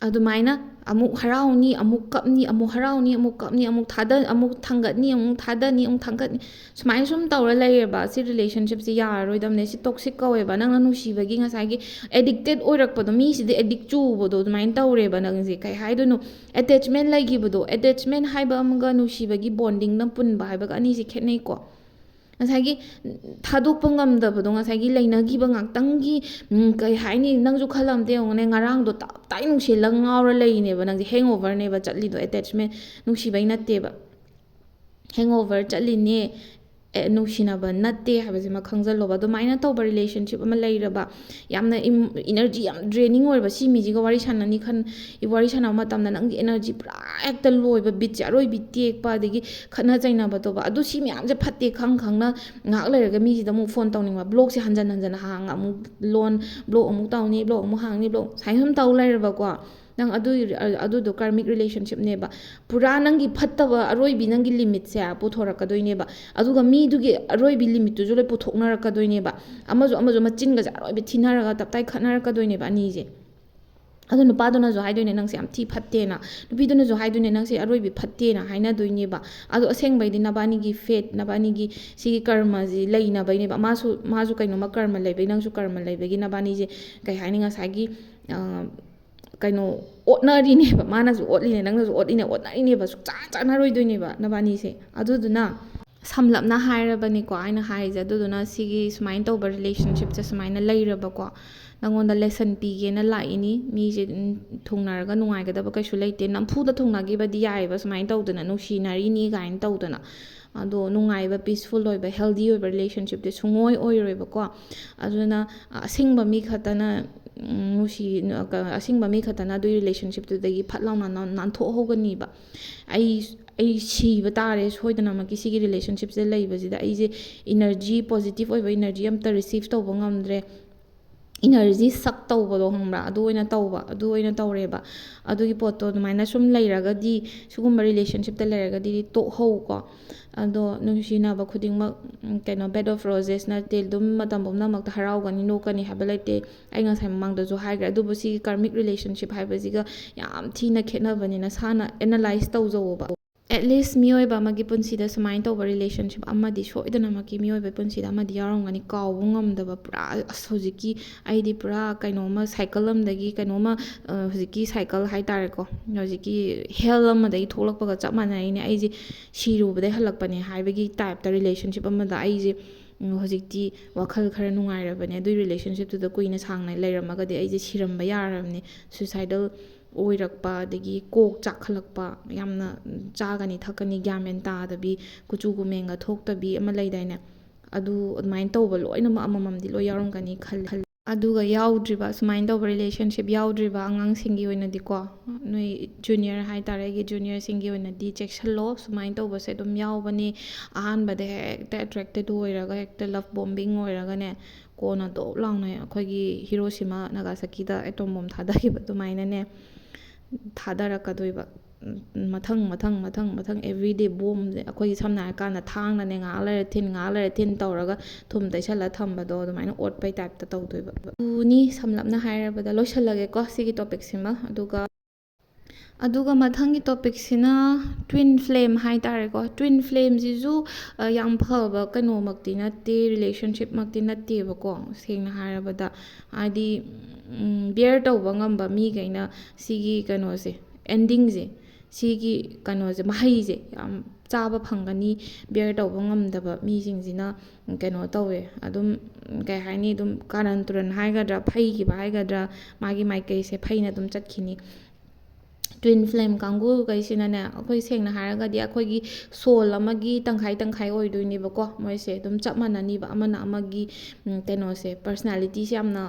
ꯑꯗꯨꯃꯥꯏꯅ ꯑꯃꯨꯛ ꯍꯔꯥꯎꯅꯤ, ꯑꯃꯨꯛ ꯀꯞꯅꯤ, ꯑꯃꯨꯛ ꯍꯔꯥꯎꯅꯤ, ꯑꯃꯨꯛ ꯀꯞꯅꯤ, ꯑꯃꯨꯛ ꯊꯥꯗ-, ꯑꯃꯨꯛ ꯊꯥꯡꯒꯠꯅꯤ, ꯑꯃꯨꯛ ꯊꯥꯗꯅꯤ, ꯑꯃꯨꯛ ꯊꯥꯡꯒꯠꯅꯤ, ꯁꯨꯃꯥꯏꯅ ꯁꯨꯝ ꯇꯧꯔ ꯂꯩꯔꯦꯕ꯫ ꯁꯤ relationshipꯁꯦ ꯌꯥꯔꯔꯣꯏꯗꯕꯅꯦ꯫ ꯁꯤ toxic ꯀꯧꯋꯦꯕ꯫ ꯅꯪꯅ ꯅꯨꯡꯁꯤꯕꯒꯤ ꯉꯁꯥꯏꯒꯤ addicted ꯑꯣꯏꯔꯛꯄꯗꯣ, ꯃꯤꯁꯤꯗꯤ addict ꯆꯨꯕꯗꯣ ꯑꯗꯨꯃꯥꯏꯅ ꯇꯧꯔꯦꯕ ꯅꯪꯁꯦ꯫ ꯀꯩ ꯍꯥꯏꯗꯣꯏꯅꯣ? Attachment ꯂꯩꯈꯤꯕꯗꯣ, attachment ꯍꯥꯏꯕ ꯑꯃꯒ ꯅꯨꯡꯁꯤꯕꯒꯤ bondingꯅ ꯄꯨꯟꯕ ꯍꯥꯏꯕꯒ ꯑꯅꯤꯁꯦ ꯈꯦꯠꯅꯩꯀꯣ꯫ ꯉꯁꯥꯏꯒꯤ ꯊꯥꯗꯣꯛꯄ ꯉꯝꯗꯕꯗꯣ, ꯉꯁꯥꯏꯒꯤ ꯂꯩꯅꯈꯤꯕ ꯉꯥꯛꯇꯪꯒꯤ, ꯎꯝ, ꯀꯩ ꯍꯥꯏꯅꯤ, ꯅꯪꯁꯨ ꯈꯜꯂꯣ ꯑꯝꯇ ꯌꯦꯡꯉꯨꯅꯦ, ꯉꯔꯥꯡꯗꯣ ꯇꯞ ꯇꯥꯏ ꯅꯨꯡꯁꯤꯜꯂꯒ ꯉꯥꯎꯔ ꯂꯩꯔꯤꯅꯦꯕ ꯅꯪꯁꯦ꯫ Hangoverꯅꯦꯕ ꯆꯠꯂꯤꯗꯣ, attachment, ꯅꯨꯡꯁꯤꯕꯩ ꯅꯠꯇꯦꯕ꯫ Hangover ꯆꯠꯂꯤꯅꯦ, ꯑꯦ, ꯅꯨꯡꯁꯤꯅꯕ ꯅꯠꯇꯦ ꯍꯥꯏꯕꯁꯤꯃ ꯈꯪꯖꯜꯂꯣꯕ꯫ ꯑꯗꯨꯃꯥꯏꯅ ꯇꯧꯕ relationship ꯑꯃ ꯂꯩꯔꯕ, ꯌꯥꯝꯅ ꯏꯝ-, energy ꯌꯥꯝ draining ꯑꯣꯏꯔꯕ, ꯁꯤ ꯃꯤꯁꯤꯒ ꯋꯥꯔꯤ ꯁꯥꯟꯅꯅꯤ ꯈꯟ-, ꯋꯥꯔꯤ ꯁꯥꯟꯅꯕ ꯃꯇꯝꯗ ꯅꯪꯒꯤ energy ꯄꯨꯔꯥ ꯍꯦꯛꯇ ꯂꯣꯏꯕ, ꯕꯤꯠꯁꯦ ꯑꯔꯣꯏꯕꯤ ꯇꯦꯛꯄ, ꯑꯗꯒꯤ ꯈꯠꯅ ꯆꯩꯅꯕ ꯇꯧꯕ, ꯑꯗꯨ ꯁꯤ ꯃꯌꯥꯝꯁꯦ ꯐꯠꯇꯦ ꯈꯪ ꯈꯪꯅ ꯉꯥꯏꯍꯥꯛ ꯂꯩꯔꯒ ꯃꯤꯁꯤꯗ ꯑꯃꯨꯛ phone ꯇꯧꯅꯤꯡꯕ, blockꯁꯦ ꯍꯟꯖꯟ ꯍꯟꯖꯟ ꯍꯥꯡꯉ ꯑꯃꯨꯛ ꯂꯣꯟ, block ꯑꯃꯨꯛ ꯇꯧꯅꯤ, block ꯑꯃꯨꯛ ꯍꯥꯡꯅꯤ, block ꯁꯨꯃꯥꯏꯅ ꯁꯨꯝ ꯇꯧ ꯂꯩꯔꯕꯀꯣ꯫ ꯅꯪ ꯑꯗꯨ, ꯑꯗꯨꯗꯣ karmic relationshipꯅꯦꯕ꯫ ꯄꯨꯔꯥ ꯅꯪꯒꯤ ꯐꯠꯇꯕ ꯑꯔꯣꯏꯕꯤ, ꯅꯪꯒꯤ limitꯁꯦ ꯄꯨꯊꯣꯔꯛꯀꯗꯣꯏꯅꯦꯕ꯫ ꯑꯗꯨꯒ ꯃꯤꯗꯨꯒꯤ ꯑꯔꯣꯏꯕꯤ limitꯇꯨꯁꯨ ꯂꯣꯏ ꯄꯨꯊꯣꯛꯅꯔꯛꯀꯗꯣꯏꯅꯦꯕ꯫ ꯑꯃꯁꯨ ꯑꯃꯁꯨ ꯃꯆꯤꯟꯒꯁꯦ ꯑꯔꯣꯏꯕꯤ ꯊꯤꯅꯔꯒ ꯇꯞꯇꯥꯏ ꯈꯠꯅꯔꯛꯀꯗꯣꯏꯅꯦꯕ ꯑꯅꯤꯁꯦ꯫ ꯑꯗꯣ ꯅꯨꯄꯥꯗꯨꯅꯁꯨ ꯍꯥꯏꯗꯣꯏꯅꯦ, "ꯅꯪꯁꯦ ꯌꯥꯝ ꯊꯤ ꯐꯠꯇꯦꯅ"꯫ ꯅꯨꯄꯤꯗꯨꯅꯁꯨ ꯍꯥꯏꯗꯣꯏꯅꯦ, "ꯅꯪꯁꯦ ꯑꯔꯣꯏꯕꯤ ꯐꯠꯇꯦꯅ" ꯍꯥꯏꯅꯗꯣꯏꯅꯦꯕ꯫ ꯑꯗꯣ ꯑꯁꯦꯡꯕꯩꯗꯤ ꯅꯕꯥꯅꯤꯒꯤ fate, ꯅꯕꯥꯅꯤꯒꯤ ꯁꯤꯒꯤ ꯀꯔꯃꯁꯤ ꯂꯩꯅꯕꯩꯅꯦꯕ꯫ ꯃꯥꯁꯨ, ꯃꯥꯁꯨ ꯀꯩꯅꯣꯝꯃ ꯀꯔꯃ ꯂꯩꯕꯩ, ꯅꯪꯁꯨ ꯀꯔꯃ ꯂꯩꯕꯒꯤ ꯅꯕꯥꯅꯤꯁꯦ, ꯀꯩ ꯍꯥꯏꯅꯤ, ꯉꯁꯥꯏꯒꯤ, ꯑ, ꯀꯩꯅꯣ, ꯑꯣꯠꯅꯔꯤꯅꯦꯕ꯫ ꯃꯥꯅꯁꯨ ꯑꯣꯠꯂꯤꯅꯦ, ꯅꯪꯅꯁꯨ ꯑꯣꯠꯂꯤꯅꯦ, ꯑꯣꯠꯅꯔꯤꯅꯦꯕ꯫ ꯁꯨꯡꯆꯥꯟ ꯆꯥꯟꯅꯔꯣꯏꯗꯣꯏꯅꯦꯕ ꯅꯕꯥꯅꯤꯁꯦ꯫ ꯑꯗꯨꯗꯨꯅ ꯁꯝꯂꯞꯅ ꯍꯥꯏꯔꯕꯅꯤꯀꯣ ꯑꯩꯅ ꯍꯥꯏꯔꯤꯁꯦ꯫ ꯑꯗꯨꯗꯨꯅ ꯁꯤꯒꯤ ꯁꯨꯃꯥꯏꯅ ꯇꯧꯕ relationshipꯁꯦ ꯁꯨꯃꯥꯏꯅ ꯂꯩꯔꯕꯀꯣ, ꯅꯪꯉꯣꯟꯗ lesson ꯄꯤꯒꯦꯅ ꯂꯥꯛꯏꯅꯤ꯫ ꯃꯤꯁꯦ, ꯎꯝ, ꯊꯨꯡꯅꯔꯒ ꯅꯨꯡꯉꯥꯏꯒꯗꯕ ꯀꯩꯁꯨ ꯂꯩꯇꯦ꯫ ꯅꯝꯐꯨꯗ ꯊꯨꯡꯅꯈꯤꯕꯗꯤ ꯌꯥꯏꯑꯕ, ꯁꯨꯃꯥꯏꯅ ꯇꯧꯗꯅ, ꯅꯨꯡꯁꯤꯅꯔꯤꯅꯤ ꯀꯥꯏꯅ ꯇꯧꯗꯅ꯫ ꯑꯗꯣ ꯅꯨꯡꯉꯥꯏꯕ, peaceful ꯑꯣꯏꯕ, healthy ꯑꯣꯏꯕ relationshipꯇꯤ ꯁꯨꯡꯑꯣꯏ ꯑꯣꯏꯔꯣꯏꯕꯀꯣ꯫ ꯑꯗꯨꯅ ꯑꯁꯦꯡꯕ ꯃꯤ ꯈꯛꯇꯅ, ꯎꯝ, ꯅꯨꯡꯁꯤ-, ꯑꯁꯦꯡꯕ ꯃꯤ ꯈꯛꯇꯅ ꯑꯗꯨꯒꯤ relationshipꯇꯨꯗꯒꯤ ꯐꯠ ꯂꯥꯎꯅ ꯅꯥꯟ-, ꯅꯥꯟꯊꯣꯛꯍꯧꯒꯅꯤꯕ꯫ ꯑꯩ, ꯑꯩ ꯁꯤꯕ ꯇꯥꯔꯦ ꯁꯣꯏꯗꯅꯃꯛꯀꯤ ꯁꯤꯒꯤ relationshipꯁꯦ ꯂꯩꯕꯁꯤꯗ꯫ ꯑꯩꯁꯦ energy, positive ꯑꯣꯏꯕ energy ꯑꯝꯇ receive ꯇꯧꯕ ꯉꯝꯗ꯭ꯔꯦ꯫ energy suck ꯇꯧꯕꯗꯣ, ꯈꯪꯕ꯭ꯔꯥ? ꯑꯗꯨ ꯑꯣꯏꯅ ꯇꯧꯕ, ꯑꯗꯨ ꯑꯣꯏꯅ ꯇꯧꯔꯦꯕ꯫ ꯑꯗꯨꯒꯤ ꯄꯣꯠꯇꯣ ꯑꯗꯨꯃꯥꯏꯅ ꯁꯨꯝ ꯂꯩꯔꯒꯗꯤ, ꯁꯤꯒꯨꯝꯕ relationshipꯇ ꯂꯩꯔꯒꯗꯤ ꯇꯣꯛꯍꯧꯀꯣ꯫ ꯑꯗꯣ ꯅꯨꯡꯁꯤꯅꯕ ꯈꯨꯗꯤꯡꯃꯛ, ꯎꯝ, ꯀꯩꯅꯣ, bed of roses ꯅꯠꯇꯦ, ꯑꯗꯨꯝ ꯃꯇꯝ ꯄꯨꯝꯅꯃꯛꯇ ꯍꯔꯥꯎꯒꯅꯤ, ꯅꯣꯛꯀꯅꯤ ꯍꯥꯏꯕ ꯂꯩꯇꯦ꯫ ꯑꯩ ꯉꯁꯥꯏ ꯃꯃꯥꯡꯗꯁꯨ ꯍꯥꯏꯈ꯭ꯔꯦ, ꯑꯗꯨꯕꯨ ꯁꯤꯒꯤ karmic relationship ꯍꯥꯏꯕꯁꯤꯒ ꯌꯥꯝ ꯊꯤꯅ ꯈꯦꯠꯅꯕꯅꯤ, ꯅꯁꯥꯅ analyze ꯇꯧꯖꯧꯑꯣꯕ꯫ At least ꯃꯤꯑꯣꯏꯕ ꯑꯃꯒꯤ ꯄꯨꯟꯁꯤꯗ ꯁꯨꯃꯥꯏꯅ ꯇꯧꯕ relationship ꯑꯃꯗꯤ ꯁꯣꯏꯗꯅꯃꯛꯀꯤ ꯃꯤꯑꯣꯏꯕ ꯄꯨꯟꯁꯤꯗ ꯑꯃꯗꯤ ꯌꯥꯎꯔꯝꯒꯅꯤ, ꯀꯥꯎꯕ ꯉꯝꯗꯕ꯫ ꯄꯨꯔꯥ, ꯑꯁ, ꯍꯧꯖꯤꯛꯀꯤ ꯑꯩꯗꯤ ꯄꯨꯔꯥ ꯀꯩꯅꯣꯝꯃ, cycle ꯑꯃꯗꯒꯤ ꯀꯩꯅꯣꯝꯃ, ꯑ, ꯍꯧꯖꯤꯛꯀꯤ cycle ꯍꯥꯏꯇꯥꯔꯦꯀꯣ, ꯍꯧꯖꯤꯛꯀꯤ hell ꯑꯃꯗꯒꯤ ꯊꯣꯛꯂꯛꯄꯒ ꯆꯞ ꯃꯥꯟꯅꯩꯅꯦ, ꯑꯩꯁꯦ ꯁꯤꯔꯨꯕꯗꯩ ꯍꯜꯂꯛꯄꯅꯦ ꯍꯥꯏꯕꯒꯤ typeꯇ relationship ꯑꯃꯗ ꯑꯩꯁꯦ, ꯎꯝ, ꯍꯧꯖꯤꯛꯇꯤ ꯋꯥꯈꯜ ꯈꯔ ꯅꯨꯡꯉꯥꯏꯔꯕꯅꯦ꯫ ꯑꯗꯨꯏ relationshipꯇꯨꯗ ꯀꯨꯏꯅ ꯁꯥꯡꯅ ꯂꯩꯔꯝꯃꯒꯗꯤ ꯑꯩꯁꯦ ꯁꯤꯔꯝꯕ ꯌꯥꯔꯕꯅꯦ, suicidal ꯑꯣꯏꯔꯛꯄ, ꯑꯗꯒꯤ ꯀꯣꯛ ꯆꯥꯛꯈꯠꯂꯛꯄ, ꯌꯥꯝꯅ ꯆꯥꯒꯅꯤ ꯊꯛꯀꯅꯤ ꯒ꯭ꯌꯥꯟ ꯃꯦꯟ ꯇꯥꯗꯕꯤ, ꯀꯨꯆꯨ ꯀꯨꯃꯦꯟꯒ ꯊꯣꯛꯇꯕꯤ ꯑꯃ ꯂꯩꯗꯥꯏꯅꯦ? ꯑꯗꯨ ꯑꯗꯨꯃꯥꯏꯅ ꯇꯧꯕ ꯂꯣꯏꯅꯃꯛ ꯑꯃꯃꯝꯗꯤ ꯂꯣꯏ ꯌꯥꯎꯔꯝꯒꯅꯤ ꯈꯜꯂꯤ꯫ ꯑꯗꯨꯒ ꯌꯥꯎꯗ꯭ꯔꯤꯕ, ꯁꯨꯃꯥꯏꯅ ꯇꯧꯕ relationship ꯌꯥꯎꯗ꯭ꯔꯤꯕ ꯑꯉꯥꯡꯁꯤꯡꯒꯤ ꯑꯣꯏꯅꯗꯤꯀꯣ, ꯅꯣꯏ junior ꯍꯥꯏꯇꯥꯔꯦ, ꯑꯩꯒꯤ juniorꯁꯤꯡꯒꯤ ꯑꯣꯏꯅꯗꯤ ꯆꯦꯛꯁꯤꯜꯂꯣ꯫ ꯁꯨꯃꯥꯏꯅ ꯇꯧꯕꯁꯦ ꯑꯗꯨꯝ ꯌꯥꯎꯕꯅꯤ꯫ ꯑꯍꯥꯟꯕꯗ ꯍꯦꯛꯇ attracted ꯑꯣꯏꯔꯒ ꯍꯦꯛꯇ love bombing ꯑꯣꯏꯔꯒꯅꯦ, ꯀꯣꯟꯅ ꯗꯣꯞ ꯂꯥꯎꯅ ꯑꯩꯈꯣꯏꯒꯤ Hiroshima Nagasakiꯗ atom bomb ꯊꯥꯗꯈꯤꯕ ꯑꯗꯨꯃꯥꯏꯅꯅꯦ ꯊꯥꯗꯔꯛꯀꯗꯣꯏꯕ꯫ ꯎꯝ, ꯃꯊꯪ, ꯃꯊꯪ, ꯃꯊꯪ, ꯃꯊꯪ, everyday bombꯁꯦ꯫ ꯑꯩꯈꯣꯏꯒꯤ ꯁꯝꯅ ꯍꯥꯏꯔꯀꯥꯟꯗ ꯊꯥꯡꯅꯅꯦ, ꯉꯥꯏꯍꯥꯛ ꯂꯩꯔ ꯊꯤꯟ, ꯉꯥꯏꯍꯥꯛ ꯂꯩꯔ ꯊꯤꯟ ꯇꯧꯔꯒ ꯊꯨꯝ ꯇꯩꯁꯜꯂ ꯊꯝꯕꯗꯣ ꯑꯗꯨꯃꯥꯏꯅ ꯑꯣꯠꯄꯩ typeꯇ ꯇꯧꯗꯣꯏꯕ꯫ ꯑꯗꯨꯅꯤ, ꯁꯝꯂꯞꯅ ꯍꯥꯏꯔꯕꯗ꯫ ꯂꯣꯏꯁꯜꯂꯒꯦꯀꯣ ꯁꯤꯒꯤ topicꯁꯤꯃ꯫ ꯑꯗꯨꯒ, ꯑꯗꯨꯒ ꯃꯊꯪꯒꯤ topicꯁꯤꯅ twin flame ꯍꯥꯏꯇꯥꯔꯦꯀꯣ꯫ Twin flameꯁꯤꯁꯨ, ꯑ, ꯌꯥꯝ ꯐꯕ ꯀꯩꯅꯣꯃꯛꯇꯤ ꯅꯠꯇꯦ, relationshipꯃꯛꯇꯤ ꯅꯠꯇꯦꯕꯀꯣ, ꯁꯦꯡꯅ ꯍꯥꯏꯔꯕꯗ꯫ ꯍꯥꯏꯗꯤ, ꯎꯝ, bear ꯇꯧꯕ ꯉꯝꯕ ꯃꯤꯈꯩꯅ ꯁꯤꯒꯤ ꯀꯩꯅꯣꯁꯦ, endingꯁꯦ, ꯁꯤꯒꯤ ꯀꯩꯅꯣꯁꯦ, ꯃꯍꯩꯁꯦ ꯌꯥꯝ ꯆꯥꯕ ꯐꯪꯒꯅꯤ꯫ Bear ꯇꯧꯕ ꯉꯝꯗꯕ ꯃꯤꯁꯤꯡꯁꯤꯅ ꯀꯩꯅꯣ ꯇꯧꯋꯦ, ꯑꯗꯨꯝ, ꯀꯩ ꯍꯥꯏꯅꯤ, ꯑꯗꯨꯝ ꯀꯥꯔꯟ ꯇꯨꯔꯟ ꯍꯥꯏꯒꯗ꯭ꯔꯥ, ꯐꯩꯈꯤꯕ ꯍꯥꯏꯒꯗ꯭ꯔꯥ, ꯃꯥꯒꯤ ꯃꯥꯏꯀꯩꯁꯦ ꯐꯩꯅ ꯑꯗꯨꯝ ꯆꯠꯈꯤꯅꯤ꯫ Twin flame ꯀꯥꯡꯕꯨꯈꯩꯁꯤꯅꯅꯦ, ꯑꯩꯈꯣꯏ ꯁꯦꯡꯅ ꯍꯥꯏꯔꯒꯗꯤ ꯑꯩꯈꯣꯏꯒꯤ soul ꯑꯃꯒꯤ ꯇꯪꯈꯥꯏ ꯇꯪꯈꯥꯏ ꯑꯣꯏꯗꯣꯏꯅꯦꯕꯀꯣ꯫ ꯃꯣꯏꯁꯦ ꯑꯗꯨꯝ ꯆꯞ ꯃꯥꯟꯅꯅꯤꯕ, ꯑꯃꯅ ꯑꯃꯒꯤ, ꯎꯝ, ꯀꯩꯅꯣꯁꯦ, personalityꯁꯦ ꯌꯥꯝꯅ,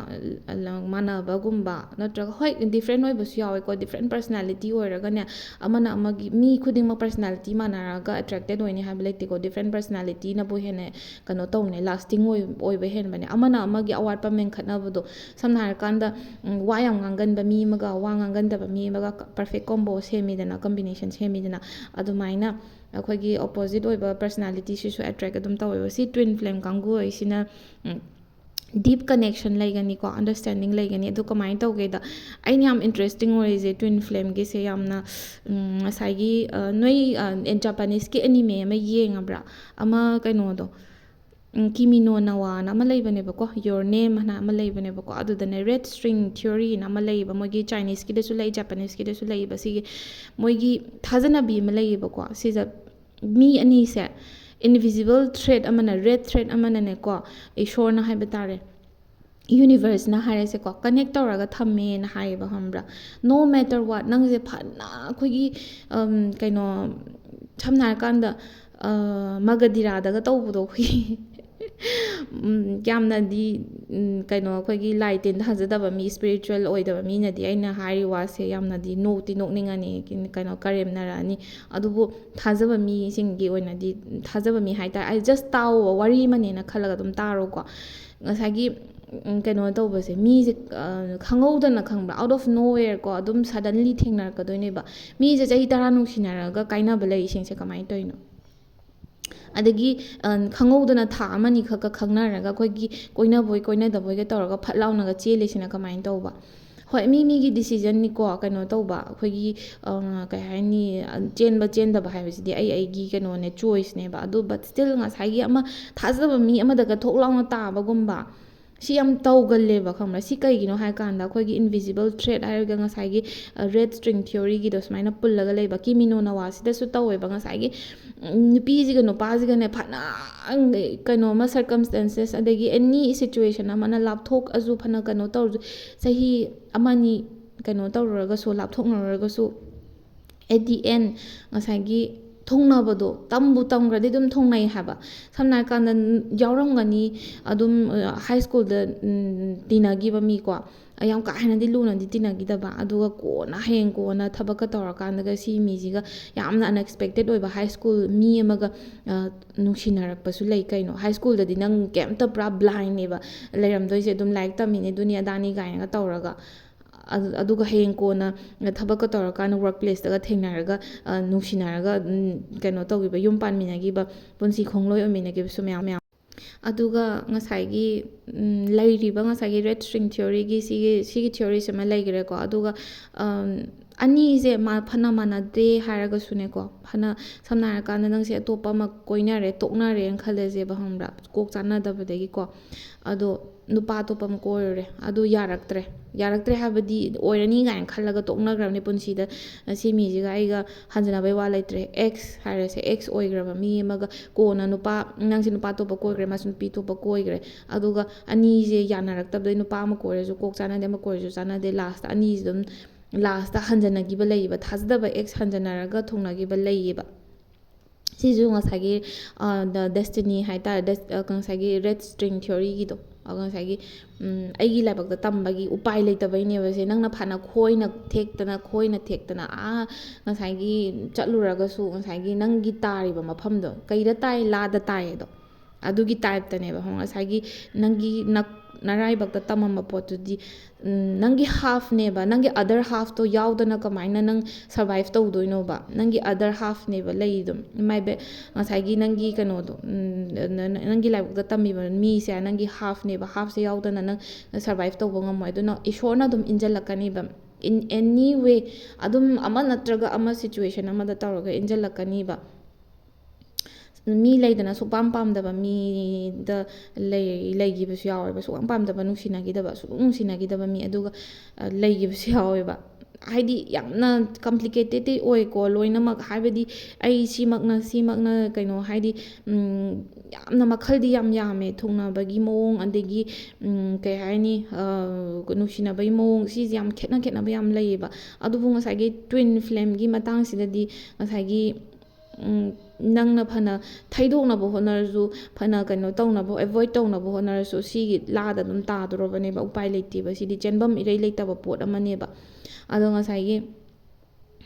ꯑ, ꯃꯥꯟꯅꯕꯒꯨꯝꯕ, ꯅꯠꯇ꯭ꯔꯒ, ꯍꯣꯏ, different ꯑꯣꯏꯕꯁꯨ ꯌꯥꯎꯋꯦꯀꯣ꯫ Different personality ꯑꯣꯏꯔꯒꯅꯦ, ꯑꯃꯅ ꯑꯃꯒꯤ, ꯃꯤ ꯈꯨꯗꯤꯡꯃꯛ personality ꯃꯥꯟꯅꯔꯒ attracted ꯑꯣꯏꯅꯤ ꯍꯥꯏꯕ ꯂꯩꯇꯦꯀꯣ꯫ Different personalityꯅꯕꯨ ꯍꯦꯟꯅ ꯀꯩꯅꯣ ꯇꯧꯅꯦ, lasting ꯑꯣꯏ-, ꯑꯣꯏꯕ ꯍꯦꯟꯕꯅꯦ꯫ ꯑꯃꯅ ꯑꯃꯒꯤ ꯑꯋꯥꯠꯄ ꯃꯦꯟꯈꯠꯅꯕꯗꯣ, ꯁꯝꯅ ꯍꯥꯏꯔꯀꯥꯟꯗ, ꯎꯝ, ꯋꯥ ꯌꯥꯝ ꯉꯥꯡꯒꯟꯕ ꯃꯤ ꯑꯃꯒ ꯋꯥ ꯉꯥꯡꯒꯟꯗꯕ ꯃꯤ ꯑꯃꯒ ꯀ-, perfect combo ꯁꯦꯝꯃꯤꯗꯅ, combination ꯁꯦꯝꯃꯤꯗꯅ, ꯑꯗꯨꯃꯥꯏꯅ ꯑꯩꯈꯣꯏꯒꯤ opposite ꯑꯣꯏꯕ personalityꯁꯤꯁꯨ attract ꯑꯗꯨꯝ ꯇꯧꯋꯦꯕ꯫ ꯁꯤ twin flame ꯀꯥꯡꯕꯨ ꯍꯥꯏꯁꯤꯅ, ꯎꯝ, deep connection ꯂꯩꯒꯅꯤꯀꯣ, understanding ꯂꯩꯒꯅꯤ꯫ ꯑꯗꯨ ꯀꯃꯥꯏꯅ ꯇꯧꯒꯦꯗ, ꯑꯩꯅ ꯌꯥꯝ interesting ꯑꯣꯏꯔꯤꯁꯦ twin flameꯒꯤꯁꯦ ꯌꯥꯝꯅ, ꯎꯝ, ꯉꯁꯥꯏꯒꯤ, ꯑ, ꯅꯣꯏ, ꯑ, Japaneseꯀꯤ anime ꯑꯃ ꯌꯦꯡꯉꯕ꯭ꯔꯥ? ꯑꯃ ꯀꯩꯅꯣꯗꯣ, ꯎꯝ, ꯀꯤꯃꯤ ꯅꯣ ꯅꯋꯥꯅ ꯑꯃ ꯂꯩꯕꯅꯦꯕꯀꯣ, Your Name ꯍꯥꯏꯅ ꯑꯃ ꯂꯩꯕꯅꯦꯕꯀꯣ꯫ ꯑꯗꯨꯗꯅꯦ Red String Theoryꯅ ꯑꯃ ꯂꯩꯌꯦꯕ, ꯃꯣꯏꯒꯤ Chineseꯀꯤꯗꯁꯨ ꯂꯩ, Japaneseꯀꯤꯗꯁꯨ ꯂꯩꯌꯦꯕ꯫ ꯁꯤꯒꯤ ꯃꯣꯏꯒꯤ ꯊꯥꯖꯅꯕꯤ ꯑꯃ ꯂꯩꯌꯦꯕꯀꯣ꯫ ꯁꯤꯗ ꯃꯤ ꯑꯅꯤꯁꯦ, invisible thread ꯑꯃꯅ, red thread ꯑꯃꯅꯅꯦꯀꯣ, ꯏꯁꯣꯔꯅ ꯍꯥꯏꯕ ꯇꯥꯔꯦ, universeꯅ ꯍꯥꯏꯔꯁꯦꯀꯣ, connect ꯇꯧꯔꯒ ꯊꯝꯃꯦꯅ ꯍꯥꯏꯌꯦꯕ, ꯈꯪꯕ꯭ꯔꯥ? No matter what, ꯅꯪꯁꯦ ꯐꯅ ꯑꯩꯈꯣꯏꯒꯤ, ꯎꯝ, ꯀꯩꯅꯣ, ꯁꯝꯅ ꯍꯥꯏꯔꯀꯥꯟꯗ, ꯑ, ꯃꯒꯙꯤꯔꯥꯗꯒ ꯇꯧꯕꯗꯣ, ꯑꯩꯈꯣꯏꯒꯤ, ꯎꯝ, ꯌꯥꯝꯅꯗꯤ, ꯎꯝ, ꯀꯩꯅꯣ, ꯑꯩꯈꯣꯏꯒꯤ ꯂꯥꯏ ꯇꯤꯟ ꯊꯥꯖꯗꯕ ꯃꯤ, spiritual ꯑꯣꯏꯗꯕ ꯃꯤꯅꯗꯤ ꯑꯩꯅ ꯍꯥꯏꯔꯤ ꯋꯥꯁꯦ ꯌꯥꯝꯅꯗꯤ ꯅꯣꯛꯇꯤ ꯅꯣꯛꯅꯤꯡꯉꯅꯤ, ꯀꯩꯅꯣ, ꯀꯔꯦꯝꯅꯔꯛꯑꯅꯤ꯫ ꯑꯗꯨꯕꯨ ꯊꯥꯖꯕ ꯃꯤꯁꯤꯡꯒꯤ ꯑꯣꯏꯅꯗꯤ, ꯊꯥꯖꯕ ꯃꯤ ꯍꯥꯏ ꯇꯥꯔꯦ, ꯑꯩ just ꯇꯥꯎꯑꯣꯕ, ꯋꯥꯔꯤ ꯑꯃꯅꯦꯅ ꯈꯜꯂꯒ ꯑꯗꯨꯝ ꯇꯥꯔꯣꯀꯣ꯫ ꯉꯁꯥꯏꯒꯤ, ꯎꯝ, ꯀꯩꯅꯣ ꯇꯧꯕꯁꯦ, ꯃꯤꯁꯦ, ꯑ, ꯈꯪꯍꯧꯗꯅ, ꯈꯪꯕ꯭ꯔꯥ, out of nowhere ꯀꯣ, ꯑꯗꯨꯝ suddenly ꯊꯦꯡꯅꯔꯛꯀꯗꯣꯏꯅꯦꯕ꯫ ꯃꯤꯁꯦ ꯆꯍꯤ ꯇꯔꯥ ꯅꯨꯡꯁꯤꯅꯔꯒ ꯀꯥꯏꯅꯕ ꯂꯩꯔꯤꯁꯤꯡꯁꯦ ꯀꯃꯥꯏꯅ ꯇꯧꯔꯤꯅꯣ? ꯑꯗꯒꯤ, ꯑ, ꯈꯪꯍꯧꯗꯅ ꯊꯥ ꯑꯃꯅꯤ ꯈꯛꯀ ꯈꯪꯅꯔꯒ ꯑꯩꯈꯣꯏꯒꯤ ꯀꯣꯏꯅꯕꯣꯏ ꯀꯣꯏꯅꯗꯕꯣꯏꯒ ꯇꯧꯔꯒ ꯐꯠ ꯂꯥꯎꯅꯒ ꯆꯦꯜꯂꯤꯁꯤꯅ ꯀꯃꯥꯏꯅ ꯇꯧꯕ? ꯍꯣꯏ, ꯃꯤ ꯃꯤꯒꯤ decisionꯅꯤꯀꯣ, ꯀꯩꯅꯣ ꯇꯧꯕ, ꯑꯩꯈꯣꯏꯒꯤ, ꯑ, ꯀꯩ ꯍꯥꯏꯅꯤ, ꯑ, ꯆꯦꯟꯕ ꯆꯦꯟꯗꯕ ꯍꯥꯏꯕꯁꯤꯗꯤ ꯑꯩ ꯑꯩꯒꯤ ꯀꯩꯅꯣꯅꯦ, choiceꯅꯦꯕ꯫ ꯑꯗꯨ, but still ꯉꯁꯥꯏꯒꯤ ꯑꯃ ꯊꯥꯖꯕ ꯃꯤ ꯑꯃꯗꯒ ꯊꯣꯛ ꯂꯥꯎꯅ ꯇꯥꯕꯒꯨꯝꯕ, ꯁꯤ ꯌꯥꯝ ꯇꯧꯒꯜꯂꯦꯕ, ꯈꯪꯕ꯭ꯔꯥ? ꯁꯤ ꯀꯩꯒꯤꯅꯣ ꯍꯥꯏ ꯀꯥꯟꯗ, ꯑꯩꯈꯣꯏꯒꯤ invisible thread ꯍꯥꯏꯔꯒ ꯉꯁꯥꯏꯒꯤ, ꯑ, Red String Theoryꯒꯤꯗꯣ ꯁꯨꯃꯥꯏꯅ ꯄꯨꯜꯂꯒ ꯂꯩꯕ, ꯀꯤꯃꯤ ꯅꯣ ꯅꯋꯥꯁꯤꯗꯁꯨ ꯇꯧꯋꯦꯕ꯫ ꯉꯁꯥꯏꯒꯤ, ꯎꯝ, ꯅꯨꯄꯤꯁꯤꯒ ꯅꯨꯄꯥꯁꯤꯒꯅꯦ ꯐꯅ ꯀꯩꯅꯣꯝꯃ circumstances, ꯑꯗꯒꯤ any situation ꯑꯃꯅ ꯂꯥꯞꯊꯣꯛꯑꯁꯨ, ꯐꯅ ꯀꯩꯅꯣ ꯇꯧꯔꯁꯨ, ꯆꯍꯤ ꯑꯃꯅꯤ ꯀꯩꯅꯣ ꯇꯧꯔꯨꯔꯒꯁꯨ, ꯂꯥꯞꯊꯣꯛꯅꯔꯨꯔꯒꯁꯨ, at the end ꯉꯁꯥꯏꯒꯤ ꯊꯨꯡꯅꯕꯗꯣ, ꯇꯝꯕꯨ ꯇꯝꯈ꯭ꯔꯗꯤ ꯑꯗꯨꯝ ꯊꯨꯡꯅꯩ ꯍꯥꯏꯕ꯫ ꯁꯝꯅ ꯍꯥꯏꯔꯀꯥꯟꯗ ꯌꯥꯎꯔꯝꯒꯅꯤ ꯑꯗꯨꯝ, ꯍꯥꯏ ꯁ꯭ꯀꯨꯜꯗ ꯇꯤꯟꯅꯈꯤꯕ ꯃꯤꯀꯣ, ꯌꯥꯝ ꯀꯥ ꯍꯦꯟꯅꯗꯤ ꯂꯨꯅꯗꯤ ꯇꯤꯟꯅꯈꯤꯗꯕ, ꯑꯗꯨꯒ ꯀꯣꯟꯅ, ꯍꯌꯦꯡ ꯀꯣꯟꯅ ꯊꯕꯛꯀ ꯇꯧꯔꯀꯥꯟꯗꯒ ꯁꯤ ꯃꯤꯁꯤꯒ ꯌꯥꯝꯅ unexpected ꯑꯣꯏꯕ ꯍꯥꯏ ꯁ꯭ꯀꯨꯜ ꯃꯤ ꯑꯃꯒ ꯅꯨꯡꯁꯤꯅꯔꯛꯄꯁꯨ ꯂꯩ ꯀꯩꯅꯣ꯫ ꯍꯥꯏ ꯁ꯭ꯀꯨꯜꯗꯗꯤ ꯅꯪ ꯀꯩꯝꯇ, ꯄꯨꯔꯥ blindꯅꯦꯕ ꯂꯩꯔꯝꯗꯣꯏꯁꯦ, ꯑꯗꯨꯝ ꯂꯥꯏꯔꯤꯛ ꯇꯝꯃꯤꯅꯦ, ꯑꯗꯨꯅꯤ ꯑꯗꯥꯅꯤ ꯀꯥꯏꯅꯒ ꯇꯧꯔꯒ꯫ ꯑꯗꯨꯒ ꯍꯌꯦꯡ ꯀꯣꯟꯅ ꯊꯕꯛꯀ ꯇꯧꯔꯀꯥꯟꯗ work placeꯇꯒ ꯊꯦꯡꯅꯔꯒ, ꯅꯨꯡꯁꯤꯅꯔꯒ, ꯀꯩꯅꯣ ꯇꯧꯈꯤꯕ, ꯌꯨꯝ ꯄꯥꯟꯃꯤꯟꯅꯈꯤꯕ, ꯄꯨꯟꯁꯤ ꯈꯣꯡꯂꯣꯏ ꯑꯣꯏꯃꯤꯟꯅꯈꯤꯕꯁꯨ ꯃꯌꯥꯝ, ꯃꯌꯥꯝ꯫ ꯑꯗꯨꯒ ꯉꯁꯥꯏꯒꯤ, ꯂꯩꯔꯤꯕ ꯉꯁꯥꯏꯒꯤ red string theoryꯒꯤ ꯁꯤꯒꯤ, ꯁꯤꯒꯤ theoryꯁꯤꯃ ꯂꯩꯈ꯭ꯔꯦꯀꯣ꯫ ꯑꯗꯨꯒ ꯑꯅꯤꯁꯦ ꯃꯥ-, ꯐꯅ ꯃꯥꯟꯅꯗꯦ ꯍꯥꯏꯔꯒꯁꯨꯅꯦꯀꯣ, ꯐꯅ, ꯁꯝꯅ ꯍꯥꯏꯔꯀꯥꯟꯗ ꯅꯪꯁꯦ ꯑꯇꯣꯞꯄ ꯑꯃ ꯀꯣꯏꯅꯔꯦ, ꯇꯣꯛꯅꯔꯦꯅ ꯈꯜꯂꯁꯦꯕ, ꯈꯪꯕ꯭ꯔꯥ? ꯀꯣꯛ ꯆꯥꯟꯅꯗꯕꯗꯒꯤꯀꯣ꯫ ꯑꯗꯣ ꯅꯨꯄꯥ ꯑꯇꯣꯞꯄ ꯑꯃ ꯀꯣꯏꯔꯨꯔꯦ, ꯑꯗꯨ ꯌꯥꯔꯛꯇ꯭ꯔꯦ꯫ ꯌꯥꯔꯛꯇ꯭ꯔꯦ ꯍꯥꯏꯕꯗꯤ ꯑꯣꯏꯔꯅꯤ ꯀꯥꯏꯅ ꯈꯜꯂꯒ ꯇꯣꯛꯅꯈ꯭ꯔꯕꯅꯤ ꯄꯨꯟꯁꯤꯗ꯫ ꯁꯤ ꯃꯤꯁꯤꯒ ꯑꯩꯒ ꯍꯟꯖꯤꯟꯅꯕꯩ ꯋꯥ ꯂꯩꯇ꯭ꯔꯦ꯫ Ex ꯍꯥꯏꯔꯁꯦ, ex ꯑꯣꯏꯈ꯭ꯔꯕ ꯃꯤ ꯑꯃꯒ ꯀꯣꯟꯅ ꯅꯨꯄꯥ, ꯅꯪꯁꯦ ꯅꯨꯄꯥ ꯑꯇꯣꯞꯄ ꯀꯣꯏꯈ꯭ꯔꯦ, ꯃꯥꯁꯨ ꯅꯨꯄꯤ ꯑꯇꯣꯞꯄ ꯀꯣꯏꯈ꯭ꯔꯦ꯫ ꯑꯗꯨꯒ ꯑꯅꯤꯁꯦ ꯌꯥꯅꯔꯛꯇꯕꯗꯩ ꯅꯨꯄꯥ ꯑꯃ ꯀꯣꯏꯔꯁꯨ ꯀꯣꯛ ꯆꯥꯟꯅꯗꯦ, ꯑꯃ ꯀꯣꯏꯔꯁꯨ ꯆꯥꯟꯅꯗꯦ, lastꯇ ꯑꯅꯤꯁꯦ ꯑꯗꯨꯝ, lastꯇ ꯍꯟꯖꯟꯅꯈꯤꯕ ꯂꯩꯌꯦꯕ, ꯊꯥꯖꯗꯕ ex ꯍꯟꯖꯟꯅꯔꯒ ꯊꯨꯡꯅꯈꯤꯕ ꯂꯩꯌꯦꯕ꯫ ꯁꯤꯁꯨ ꯉꯁꯥꯏꯒꯤ, ꯗ-, destiny ꯍꯥꯏꯇꯥꯔꯦ, ꯗꯦꯁ-, ꯉꯁꯥꯏꯒꯤ red string theoryꯒꯤꯗꯣ, ꯑꯗꯣ ꯉꯁꯥꯏꯒꯤ, ꯑꯩꯒꯤ ꯂꯥꯏꯕꯛꯇ ꯇꯝꯕꯒꯤ ꯎꯄꯥꯏ ꯂꯩꯇꯕꯩꯅꯦꯕ ꯁꯦ꯫ ꯅꯪꯅ ꯐꯅ ꯈꯣꯏꯅ ꯊꯦꯛꯇꯅ, ꯈꯣꯏꯅ ꯊꯦꯛꯇꯅ, ꯑꯥ, ꯉꯁꯥꯏꯒꯤ ꯆꯠꯂꯨꯔꯒꯁꯨ, ꯉꯁꯥꯏꯒꯤ ꯅꯪꯒꯤ ꯇꯥꯔꯤꯕ ꯃꯐꯝꯗꯣ, ꯀꯩꯗ ꯇꯥꯏ? ꯂꯥꯗ ꯇꯥꯏ ꯑꯗꯣ꯫ ꯑꯗꯨꯒꯤ typeꯇꯅꯦꯕ, ꯈꯪꯉꯕ? ꯉꯁꯥꯏꯒꯤ ꯅꯪꯒꯤ ꯅꯛ-, ꯅꯔꯥꯏꯕꯛꯇ ꯇꯝꯃꯝꯕ ꯄꯣꯠꯇꯨꯗꯤ, ꯅꯪꯒꯤ halfꯅꯦꯕ, ꯅꯪꯒꯤ other halfꯇꯣ ꯌꯥꯎꯗꯅ ꯀꯃꯥꯏꯅ ꯅꯪ survive ꯇꯧꯗꯣꯏꯅꯣꯕ? ꯅꯪꯒꯤ other halfꯅꯦꯕ ꯂꯩꯗꯣ꯫ ꯏꯃꯥ ꯏꯕꯦ-, ꯉꯁꯥꯏꯒꯤ ꯅꯪꯒꯤ ꯀꯩꯅꯣꯗꯣ, ꯅ-, ꯅ-, ꯅꯪꯒꯤ ꯂꯥꯏꯕꯛꯇ ꯇꯝꯃꯤꯕ ꯃꯤꯁꯦ, ꯅꯪꯒꯤ halfꯅꯦꯕ, halfꯁꯦ ꯌꯥꯎꯗꯅ ꯅꯪ survive ꯇꯧꯕ ꯉꯝꯃꯣꯏ꯫ ꯑꯗꯨꯅ ꯏꯁꯣꯔꯅ ꯑꯗꯨꯝ ꯏꯟꯖꯜꯂꯛꯀꯅꯤꯕ꯫ In any way, ꯑꯗꯨꯝ ꯑꯃ ꯅꯠꯇ꯭ꯔꯒ ꯑꯃ situation ꯑꯃꯗ ꯇꯧꯔꯒ ꯏꯟꯖꯜꯂꯛꯀꯅꯤꯕ꯫ ꯃꯤ ꯂꯩꯗꯅ, ꯁꯨꯛꯄꯥꯝ ꯄꯥꯝꯗꯕ ꯃꯤꯗ ꯂꯩ-, ꯂꯩꯈꯤꯕꯁꯨ ꯌꯥꯎꯋꯦꯕ, ꯁꯨꯛꯄꯥꯝ ꯄꯥꯝꯗꯕ, ꯅꯨꯡꯁꯤꯅꯈꯤꯗꯕ, ꯁꯨꯛꯅꯨꯡ ꯅꯨꯡꯁꯤꯅꯈꯤꯗꯕ ꯃꯤ, ꯑꯗꯨꯒ, ꯑ, ꯂꯩꯈꯤꯕꯁꯨ ꯌꯥꯎꯋꯦꯕ꯫ ꯍꯥꯏꯗꯤ ꯌꯥꯝꯅ complicated ꯑꯣꯏꯀꯣ ꯂꯣꯏꯅꯃꯛ꯫ ꯍꯥꯏꯕꯗꯤ ꯑꯩ ꯁꯤꯃꯛꯅ, ꯁꯤꯃꯛꯅ ꯀꯩꯅꯣ ꯍꯥꯏꯗꯤ, ꯎꯝ, ꯌꯥꯝꯅ ꯃꯈꯜꯗꯤ ꯌꯥꯝ ꯌꯥꯝꯃꯦ꯫ ꯊꯨꯡꯅꯕꯒꯤ ꯃꯑꯣꯡ, ꯑꯗꯒꯤ, ꯎꯝ, ꯀꯩ ꯍꯥꯏꯅꯤ, ꯑ, ꯅꯨꯡꯁꯤꯅꯕꯒꯤ ꯃꯑꯣꯡ, ꯁꯤꯁꯦ ꯌꯥꯝ ꯈꯦꯠꯅ ꯈꯦꯠꯅꯕ ꯌꯥꯝ ꯂꯩꯌꯦꯕ꯫ ꯑꯗꯨꯕꯨ ꯉꯁꯥꯏꯒꯤ twin flameꯒꯤ ꯃꯇꯥꯡꯁꯤꯗꯗꯤ ꯉꯁꯥꯏꯒꯤ, ꯎꯝ, ꯅꯪꯅ ꯐꯅ ꯊꯩꯗꯣꯛꯅꯕ ꯍꯣꯠꯅꯔꯁꯨ, ꯐꯅ ꯀꯩꯅꯣ ꯇꯧꯅꯕ, avoid ꯇꯧꯅꯕ ꯍꯣꯠꯅꯔꯁꯨ, ꯁꯤꯒꯤ ꯂꯥꯗ ꯑꯗꯨꯝ ꯇꯥꯗꯣꯔꯕꯅꯦꯕ꯫ ꯎꯄꯥꯏ ꯂꯩꯇꯦꯕ꯫ ꯁꯤꯗꯤ ꯆꯦꯟꯐꯝ ꯏꯔꯩ ꯂꯩꯇꯕ ꯄꯣꯠ ꯑꯃꯅꯦꯕ꯫ ꯑꯗꯣ ꯉꯁꯥꯏꯒꯤ,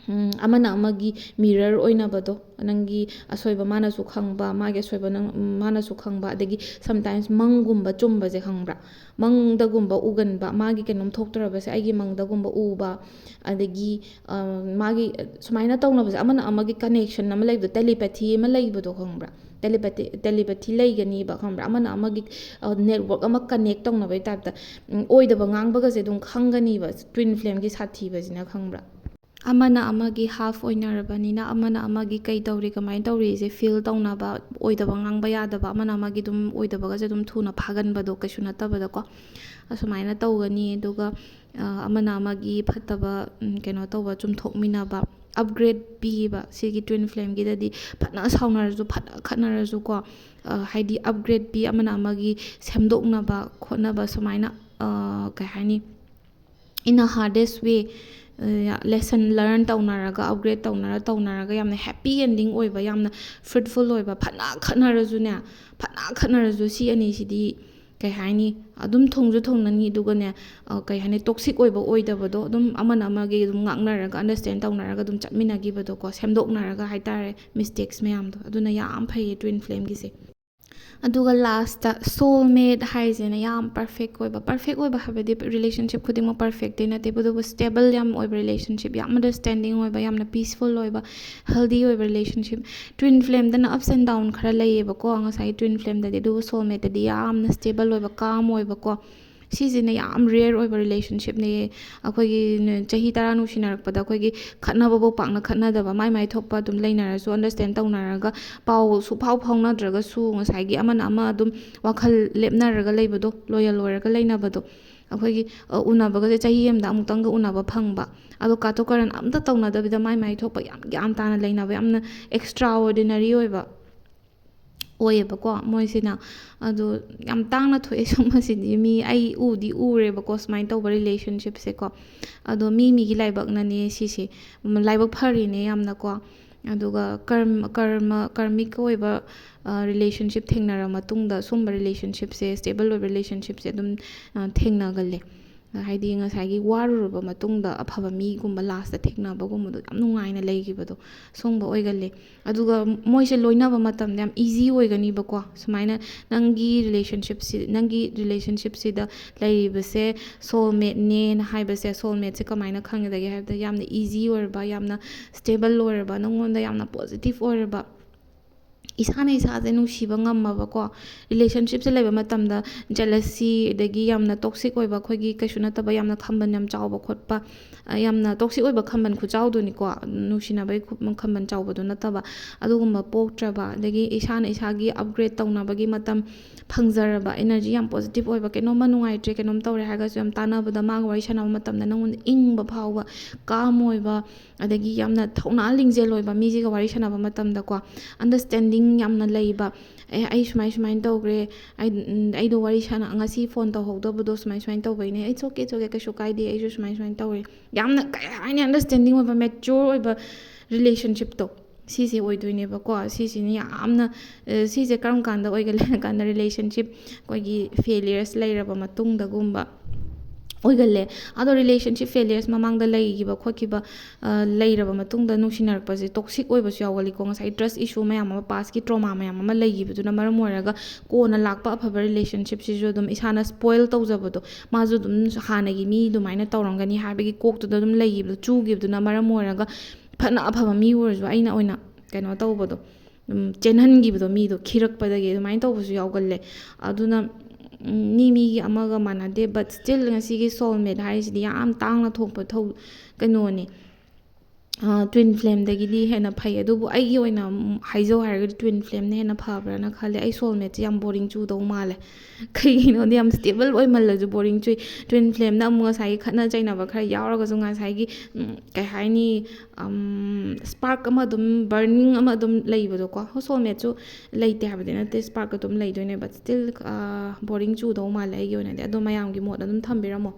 ꯎꯝ, ꯑꯃꯅ ꯑꯃꯒꯤ mirror ꯑꯣꯏꯅꯕꯗꯣ, ꯅꯪꯒꯤ ꯑꯁꯣꯏꯕ ꯃꯥꯅꯁꯨ ꯈꯪꯕ, ꯃꯥꯒꯤ ꯑꯁꯣꯏꯕ ꯅꯪ, ꯃꯥꯅꯁꯨ ꯈꯪꯕ, ꯑꯗꯒꯤ sometimes ꯃꯪꯒꯨꯝꯕ ꯆꯨꯝꯕꯁꯦ ꯈꯪꯕ꯭ꯔꯥ? ꯃꯪꯗꯒꯨꯝꯕ ꯎꯒꯟꯕ, ꯃꯥꯒꯤ ꯀꯩꯅꯣꯝ ꯊꯣꯛꯇꯣꯔꯕꯁꯦ ꯑꯩꯒꯤ ꯃꯪꯗꯒꯨꯝꯕ ꯎꯕ, ꯑꯗꯒꯤ, ꯑ, ꯃꯥꯒꯤ, ꯑ, ꯁꯨꯃꯥꯏꯅ ꯇꯧꯅꯕꯁꯦ, ꯑꯃꯅ ꯑꯃꯒꯤ connection ꯑꯃ ꯂꯩꯕꯗꯣ, telepathy ꯑꯃ ꯂꯩꯕꯗꯣ ꯈꯪꯕ꯭ꯔꯥ? Telepathy, telepathy ꯂꯩꯒꯅꯤꯕ, ꯈꯪꯕ꯭ꯔꯥ? ꯑꯃꯅ ꯑꯃꯒꯤ, ꯑ, network ꯑꯃ connect ꯇꯧꯅꯕꯩ typeꯇ, ꯎꯝ, ꯑꯣꯏꯗꯕ ꯉꯥꯡꯕꯒꯁꯦ ꯑꯗꯨꯝ ꯈꯪꯒꯅꯤꯕ, twin flameꯒꯤ ꯁꯥꯊꯤꯕꯁꯤꯅ, ꯈꯪꯕ꯭ꯔꯥ? ꯑꯃꯅ ꯑꯃꯒꯤ half ꯑꯣꯏꯅꯔꯕꯅꯤꯅ, ꯑꯃꯅ ꯑꯃꯒꯤ ꯀꯩ ꯇꯧꯔꯤ, ꯀꯃꯥꯏꯅ ꯇꯧꯔꯤꯁꯦ feel ꯇꯧꯅꯕ, ꯑꯣꯏꯗꯕ ꯉꯥꯡꯕ ꯌꯥꯗꯕ, ꯑꯃꯅ ꯑꯃꯒꯤ ꯑꯗꯨꯝ ꯑꯣꯏꯗꯕꯒꯁꯦ ꯑꯗꯨꯝ ꯊꯨꯅ ꯐꯥꯒꯟꯕꯗꯣ, ꯀꯩꯁꯨ ꯅꯠꯇꯕꯗꯀꯣ, ꯑꯁꯨꯃꯥꯏꯅ ꯇꯧꯒꯅꯤ꯫ ꯑꯗꯨꯒ, ꯑ, ꯑꯃꯅ ꯑꯃꯒꯤ ꯐꯠꯇꯕ, ꯎꯝ, ꯀꯩꯅꯣ ꯇꯧꯕ, ꯆꯨꯝꯊꯣꯛꯃꯤꯟꯅꯕ, upgrade ꯄꯤꯕ꯫ ꯁꯤꯒꯤ twin flameꯒꯤꯗꯗꯤ ꯐꯅ ꯁꯥꯎꯅꯔꯁꯨ, ꯐꯅ ꯈꯠꯅꯔꯁꯨꯀꯣ, ꯑ, ꯍꯥꯏꯗꯤ upgrade ꯄꯤ, ꯑꯃꯅ ꯑꯃꯒꯤ ꯁꯦꯝꯗꯣꯛꯅꯕ ꯈꯣꯠꯅꯕ, ꯁꯨꯃꯥꯏꯅ, ꯑ, ꯀꯩ ꯍꯥꯏꯅꯤ, in a hardest way, lesson learn ꯇꯧꯅꯔꯒ, upgrade ꯇꯧꯅꯔ ꯇꯧꯅꯔꯒ, ꯌꯥꯝꯅ happy ending ꯑꯣꯏꯕ, ꯌꯥꯝꯅ fruitful ꯑꯣꯏꯕ, ꯐꯅ ꯈꯠꯅꯔꯁꯨꯅꯦ, ꯐꯅ ꯈꯠꯅꯔꯁꯨ ꯁꯤ ꯑꯅꯤꯁꯤꯗꯤ ꯀꯩ ꯍꯥꯏꯅꯤ, ꯑꯗꯨꯝ ꯊꯨꯡꯁꯨ ꯊꯨꯡꯅꯅꯤ, ꯑꯗꯨꯒꯅꯦ, ꯑ, ꯀꯩ ꯍꯥꯏꯅꯤ, toxic ꯑꯣꯏꯕ ꯑꯣꯏꯗꯕꯗꯣ, ꯑꯗꯨꯝ ꯑꯃꯅ ꯑꯃꯒꯤ ꯑꯗꯨꯝ ꯉꯥꯛꯅꯔꯒ, understand ꯇꯧꯅꯔꯒ ꯑꯗꯨꯝ ꯆꯠꯃꯤꯟꯅꯈꯤꯕꯗꯣꯀꯣ, ꯁꯦꯝꯗꯣꯛꯅꯔꯒ ꯍꯥꯏꯇꯥꯔꯦ, mistakes ꯃꯌꯥꯝꯗꯣ꯫ ꯑꯗꯨꯅ ꯌꯥꯝ ꯐꯩꯌꯦ twin flameꯒꯤꯁꯦ꯫ ꯑꯗꯨꯒ lastꯇ soulmate ꯍꯥꯏꯁꯤꯅ ꯌꯥꯝ perfect ꯑꯣꯏꯕ꯫ Perfect ꯑꯣꯏꯕ ꯍꯥꯏꯕꯗꯤ relationship ꯈꯨꯗꯤꯡꯃꯛ perfectꯇꯤ ꯅꯠꯇꯦꯕ, ꯑꯗꯨꯕꯨ stable ꯌꯥꯝ ꯑꯣꯏꯕ relationship, ꯌꯥꯝ understanding ꯑꯣꯏꯕ, ꯌꯥꯝꯅ peaceful ꯑꯣꯏꯕ, healthy ꯑꯣꯏꯕ relationship꯫ Twin flameꯗꯅ ups and down ꯈꯔ ꯂꯩꯌꯦꯕꯀꯣ, ꯉꯁꯥꯏꯒꯤ twin flameꯗꯗꯤ, ꯑꯗꯨꯕꯨ soulmateꯇꯗꯤ ꯌꯥꯝꯅ stable ꯑꯣꯏꯕ, calm ꯑꯣꯏꯕꯀꯣ꯫ ꯁꯤꯁꯤꯅ ꯌꯥꯝ rare ꯑꯣꯏꯕ relationshipꯅꯦ꯫ ꯑꯩꯈꯣꯏꯒꯤ ꯆꯍꯤ ꯇꯔꯥ ꯅꯨꯡꯁꯤꯅꯔꯛꯄꯗ ꯑꯩꯈꯣꯏꯒꯤ ꯈꯠꯅꯕꯕꯨ ꯄꯥꯛꯅ ꯈꯠꯅꯗꯕ, ꯃꯥꯏ ꯃꯥꯏ ꯊꯣꯛꯄ ꯑꯗꯨꯝ ꯂꯩꯅꯔꯁꯨ, understand ꯇꯧꯅꯔꯒ, ꯄꯥꯎ ꯁꯨꯛꯐꯥꯎ ꯐꯥꯎꯅꯗ꯭ꯔꯒꯁꯨ ꯉꯁꯥꯏꯒꯤ ꯑꯃꯅ ꯑꯃ ꯑꯗꯨꯝ ꯋꯥꯈꯜ ꯂꯦꯞꯅꯔꯒ ꯂꯩꯕꯗꯣ, loyal ꯑꯣꯏꯔꯒ ꯂꯩꯅꯕꯗꯣ, ꯑꯩꯈꯣꯏꯒꯤ, ꯑ, ꯎꯅꯕꯒꯁꯦ ꯆꯍꯤ ꯑꯃꯗ ꯑꯃꯨꯛꯇꯪꯒ ꯎꯅꯕ ꯐꯪꯕ꯫ ꯑꯗꯣ ꯀꯥꯇꯨ ꯀꯥꯔꯟ ꯑꯝꯇ ꯇꯧꯅꯗꯕꯤꯗ ꯃꯥꯏ ꯃꯥꯏ ꯊꯣꯛꯄ ꯌꯥꯝ ꯒ꯭ꯌꯥꯟ ꯇꯥꯅ ꯂꯩꯅꯕ, ꯌꯥꯝꯅ extraordinary ꯑꯣꯏꯕ ꯑꯣꯏꯌꯦꯕꯀꯣ ꯃꯣꯏꯁꯤꯅ꯫ ꯑꯗꯣ ꯌꯥꯝ ꯇꯥꯡꯅ ꯊꯣꯛꯑꯦ ꯁꯨꯝꯕꯁꯤꯗꯤ꯫ ꯃꯤ, ꯑꯩ ꯎꯗꯤ ꯎꯔꯦꯕꯀꯣ ꯁꯨꯃꯥꯏꯅ ꯇꯧꯕ relationship ꯁꯦꯀꯣ꯫ ꯑꯗꯣ ꯃꯤ ꯃꯤꯒꯤ ꯂꯥꯏꯕꯛꯅꯅꯦ ꯁꯤꯁꯦ, ꯎꯝ, ꯂꯥꯏꯕꯛ ꯐꯔꯤꯅꯦ ꯌꯥꯝꯅꯀꯣ꯫ ꯑꯗꯨꯒ ꯀꯔꯝ-, ꯀꯔꯃ, ꯀꯔꯃꯤꯛ ꯑꯣꯏꯕ, ꯑ, relationship ꯊꯦꯡꯅꯔ ꯃꯇꯨꯡꯗ ꯁꯨꯝꯕ relationship ꯁꯦ, stable ꯑꯣꯏꯕ relationship ꯁꯦ ꯑꯗꯨꯝ, ꯑ, ꯊꯦꯡꯅꯒꯜꯂꯦ꯫ ꯍꯥꯏꯗꯤ ꯉꯁꯥꯏꯒꯤ ꯋꯥꯔꯨꯔꯕ ꯃꯇꯨꯡꯗ ꯑꯐꯕ ꯃꯤꯒꯨꯝꯕ last ꯊꯦꯡꯅꯕꯒꯨꯝꯕꯗꯣ ꯌꯥꯝ ꯅꯨꯡꯉꯥꯏꯅ ꯂꯩꯈꯤꯕꯗꯣ ꯁꯨꯝꯕ ꯑꯣꯏꯒꯜꯂꯦ꯫ ꯑꯗꯨꯒ ꯃꯣꯏꯁꯦ ꯂꯣꯏꯅꯕ ꯃꯇꯝꯗ ꯌꯥꯝ easy ꯑꯣꯏꯒꯅꯤꯕꯀꯣ꯫ ꯁꯨꯃꯥꯏꯅ ꯅꯪꯒꯤ relationship ꯁꯤ, ꯅꯪꯒꯤ relationship ꯁꯤꯗ ꯂꯩꯔꯤꯕꯁꯦ soulmate ꯅꯦꯅ ꯍꯥꯏꯕꯁꯦ, soulmate ꯁꯦ ꯀꯃꯥꯏꯅ ꯈꯪꯒꯗꯒꯦ ꯍꯥꯏꯕꯗ ꯌꯥꯝꯅ easy ꯑꯣꯏꯔꯕ, ꯌꯥꯝꯅ stable ꯑꯣꯏꯔꯕ, ꯅꯪꯉꯣꯟꯗ ꯌꯥꯝꯅ positive ꯑꯣꯏꯔꯕ, ꯏꯁꯥꯅ ꯏꯁꯥꯁꯦ ꯅꯨꯡꯁꯤꯕ ꯉꯝꯃꯕꯀꯣ꯫ Relationship ꯁꯦ ꯂꯩꯕ ꯃꯇꯝꯗ jealousy, ꯑꯗꯒꯤ ꯌꯥꯝꯅ toxic ꯑꯣꯏꯕ, ꯑꯩꯈꯣꯏꯒꯤ ꯀꯩꯁꯨ ꯅꯠꯇꯕ ꯌꯥꯝꯅ ꯈꯝꯕꯟ ꯌꯥꯝ ꯆꯥꯎꯕ ꯈꯣꯠꯄ, ꯑ, ꯌꯥꯝꯅ toxic ꯑꯣꯏꯕ ꯈꯝꯕꯟ ꯈꯨꯆꯥꯎꯗꯨꯅꯤꯀꯣ, ꯅꯨꯡꯁꯤꯅꯕꯒꯤ ꯈꯨ-, ꯈꯝꯕꯟ ꯆꯥꯎꯕꯗꯨ ꯅꯠꯇꯕ, ꯑꯗꯨꯒꯨꯝꯕ ꯄꯣꯛꯇ꯭ꯔꯕ, ꯑꯗꯒꯤ ꯏꯁꯥꯅ ꯏꯁꯥꯒꯤ upgrade ꯇꯧꯅꯕꯒꯤ ꯃꯇꯝ ꯐꯪꯖꯔꯕ, energy ꯌꯥꯝ positive ꯑꯣꯏꯕ, ꯀꯩꯅꯣꯝꯃ ꯅꯨꯡꯉꯥꯏꯇ꯭ꯔꯦ, ꯀꯩꯅꯣꯝ ꯇꯧꯔꯦ ꯍꯥꯏꯔꯒꯁꯨ ꯌꯥꯝ ꯇꯥꯟꯅꯕꯗ, ꯃꯥꯒ ꯋꯥꯔꯤ ꯁꯥꯟꯅꯕ ꯃꯇꯝꯗ ꯅꯪꯉꯣꯟꯗ ꯏꯪꯕ ꯐꯥꯎꯕ, calm ꯑꯣꯏꯕ, ꯑꯗꯒꯤ ꯌꯥꯝꯅ ꯊꯧꯅꯥ ꯂꯤꯡꯖꯦꯜ ꯑꯣꯏꯕ, ꯃꯤꯁꯤꯒ ꯋꯥꯔꯤ ꯁꯥꯟꯅꯕ ꯃꯇꯝꯗꯀꯣ understanding ꯌꯥꯝꯅ ꯂꯩꯕ꯫ "ꯑꯦ, ꯑꯩ ꯁꯨꯃꯥꯏ ꯁꯨꯃꯥꯏꯅ ꯇꯧꯈ꯭ꯔꯦ, ꯑꯩ, ꯎꯝ, ꯑꯩꯗꯣ ꯋꯥꯔꯤ ꯁꯥꯟꯅ-, ꯉꯁꯤ phone ꯇꯧꯍꯧꯗꯕꯗꯣ ꯁꯨꯃꯥꯏ ꯁꯨꯃꯥꯏꯅ ꯇꯧꯕꯩꯅꯦ, it's okay, it's okay, ꯀꯩꯁꯨ ꯀꯥꯏꯗꯦ, ꯑꯩꯁꯨ ꯁꯨꯃꯥꯏ ꯁꯨꯃꯥꯏꯅ ꯇꯧꯔꯦ", ꯌꯥꯝꯅ ꯀꯩ ꯍꯥꯏꯅꯤ, understanding ꯑꯣꯏꯕ, mature ꯑꯣꯏꯕ relationship ꯇꯣ, ꯁꯤꯁꯦ ꯑꯣꯏꯗꯣꯏꯅꯦꯕꯀꯣ꯫ ꯁꯤꯁꯤꯅ ꯌꯥꯝꯅ, ꯑ, ꯁꯤꯁꯦ ꯀꯔꯝ ꯀꯥꯟꯗ ꯑꯣꯏꯒꯜꯂꯦ ꯍꯥꯏ ꯀꯥꯟꯗ, relationship ꯑꯩꯈꯣꯏꯒꯤ failures ꯂꯩꯔꯕ ꯃꯇꯨꯡꯗꯒꯨꯝꯕ ꯑꯣꯏꯒꯜꯂꯦ꯫ ꯑꯗꯣ relationship failures ꯃꯃꯥꯡꯗ ꯂꯩꯈꯤꯕ ꯈꯣꯠꯈꯤꯕ, ꯑ, ꯂꯩꯔꯕ ꯃꯇꯨꯡꯗ ꯅꯨꯡꯁꯤꯅꯔꯛꯄꯁꯦ toxic ꯑꯣꯏꯕꯁꯨ ꯌꯥꯎꯒꯜꯂꯤꯀꯣ꯫ ꯉꯁꯥꯏ trust issue ꯃꯌꯥꯝ ꯑꯃ, past ꯀꯤ trauma ꯃꯌꯥꯝ ꯑꯃ ꯂꯩꯈꯤꯕꯗꯨꯅ ꯃꯔꯝ ꯑꯣꯏꯔꯒ ꯀꯣꯟꯅ ꯂꯥꯛꯄ ꯑꯐꯕ relationship ꯁꯤꯁꯨ ꯑꯗꯨꯝ ꯏꯁꯥꯅ spoil ꯇꯧꯖꯕꯗꯣ, ꯃꯥꯁꯨ ꯑꯗꯨꯝ ꯍꯥꯟꯅꯒꯤ ꯃꯤ ꯑꯗꯨꯃꯥꯏꯅ ꯇꯧꯔꯝꯒꯅꯤ ꯍꯥꯏꯕꯒꯤ ꯀꯣꯛꯇꯨꯗ ꯑꯗꯨꯝ ꯂꯩꯈꯤꯕꯗꯣ, ꯆꯨꯈꯤꯕꯗꯨꯅ ꯃꯔꯝ ꯑꯣꯏꯔꯒ ꯐꯅ ꯑꯐꯕ ꯃꯤ ꯑꯣꯏꯔꯁꯨ ꯑꯩꯅ ꯑꯣꯏꯅ ꯀꯩꯅꯣ ꯇꯧꯕꯗꯣ, ꯎꯝ, ꯆꯦꯟꯍꯟꯈꯤꯕꯗꯣ, ꯃꯤꯗꯣ ꯈꯤꯔꯛꯄꯗꯒꯤ ꯑꯗꯨꯃꯥꯏꯅ ꯇꯧꯕꯁꯨ ꯌꯥꯎꯒꯜꯂꯦ꯫ ꯑꯗꯨꯅ, ꯎꯝ, ꯃꯤ ꯃꯤꯒꯤ ꯑꯃꯒ ꯃꯥꯟꯅꯗꯦ, but still ꯉꯁꯤꯒꯤ soulmate ꯍꯥꯏꯔꯤꯁꯤꯗꯤ ꯌꯥꯝ ꯇꯥꯡꯅ ꯊꯣꯛꯄ ꯊꯧ-, ꯀꯩꯅꯣꯅꯤ꯫ ꯇ꯭ꯋꯤꯟ ꯐ꯭ꯂꯦꯝꯗꯒꯤꯗꯤ ꯍꯦꯟꯅ ꯐꯩ꯫ ꯑꯗꯨꯕꯨ ꯑꯩꯒꯤ ꯑꯣꯏꯅ ꯍꯥꯏꯖꯧ ꯍꯥꯏꯔꯒꯗꯤ ꯇ꯭ꯋꯤꯟ ꯐ꯭ꯂꯦꯝꯅ ꯍꯦꯟꯅ ꯐꯕ꯭ꯔꯥꯅ ꯈꯜꯂꯦ꯫ ꯑꯩ ꯁꯣꯜꯃꯦꯠꯁꯦ ꯌꯥꯝ ꯕꯣꯔꯤꯡ ꯆꯨꯗꯧ ꯃꯥꯜꯂꯦ꯫ ꯀꯩꯒꯤꯅꯣꯗꯤ ꯌꯥꯝ ꯁ꯭ꯇꯦꯕꯜ ꯑꯣꯏꯃꯜꯂꯁꯨ ꯕꯣꯔꯤꯡ ꯆꯨꯏ꯫ ꯇ꯭ꯋꯤꯟ ꯐ꯭ꯂꯦꯝꯅ ꯑꯃꯨꯛ ꯉꯁꯥꯏꯒꯤ ꯈꯠꯅ ꯆꯩꯅꯕ ꯈꯔ ꯌꯥꯎꯔꯒꯁꯨ ꯉꯁꯥꯏꯒꯤ ꯀꯩ ꯍꯥꯏꯅꯤ, ꯁ꯭ꯄꯥꯔꯛ ꯑꯃ ꯑꯗꯨꯝ, ꯕꯔꯅꯤꯡ ꯑꯃ ꯑꯗꯨꯝ ꯂꯩꯕꯗꯣꯀꯣ꯫ ꯁꯣꯜꯃꯦꯠꯁꯨ ꯂꯩꯇꯦ ꯍꯥꯏꯕꯗꯤ ꯅꯠꯇꯦ, ꯁ꯭ꯄꯥꯔꯛ ꯑꯗꯨꯝ ꯂꯩꯗꯣꯏꯅꯦ, but still ꯕꯣꯔꯤꯡ ꯆꯨꯗꯧ ꯃꯥꯜꯂꯦ ꯑꯩꯒꯤ ꯑꯣꯏꯅꯗꯤ꯫ ꯑꯗꯣ ꯃꯌꯥꯝꯒꯤ ꯃꯣꯠ ꯑꯗꯨꯝ ꯊꯝꯕꯤꯔꯝꯃꯣ꯫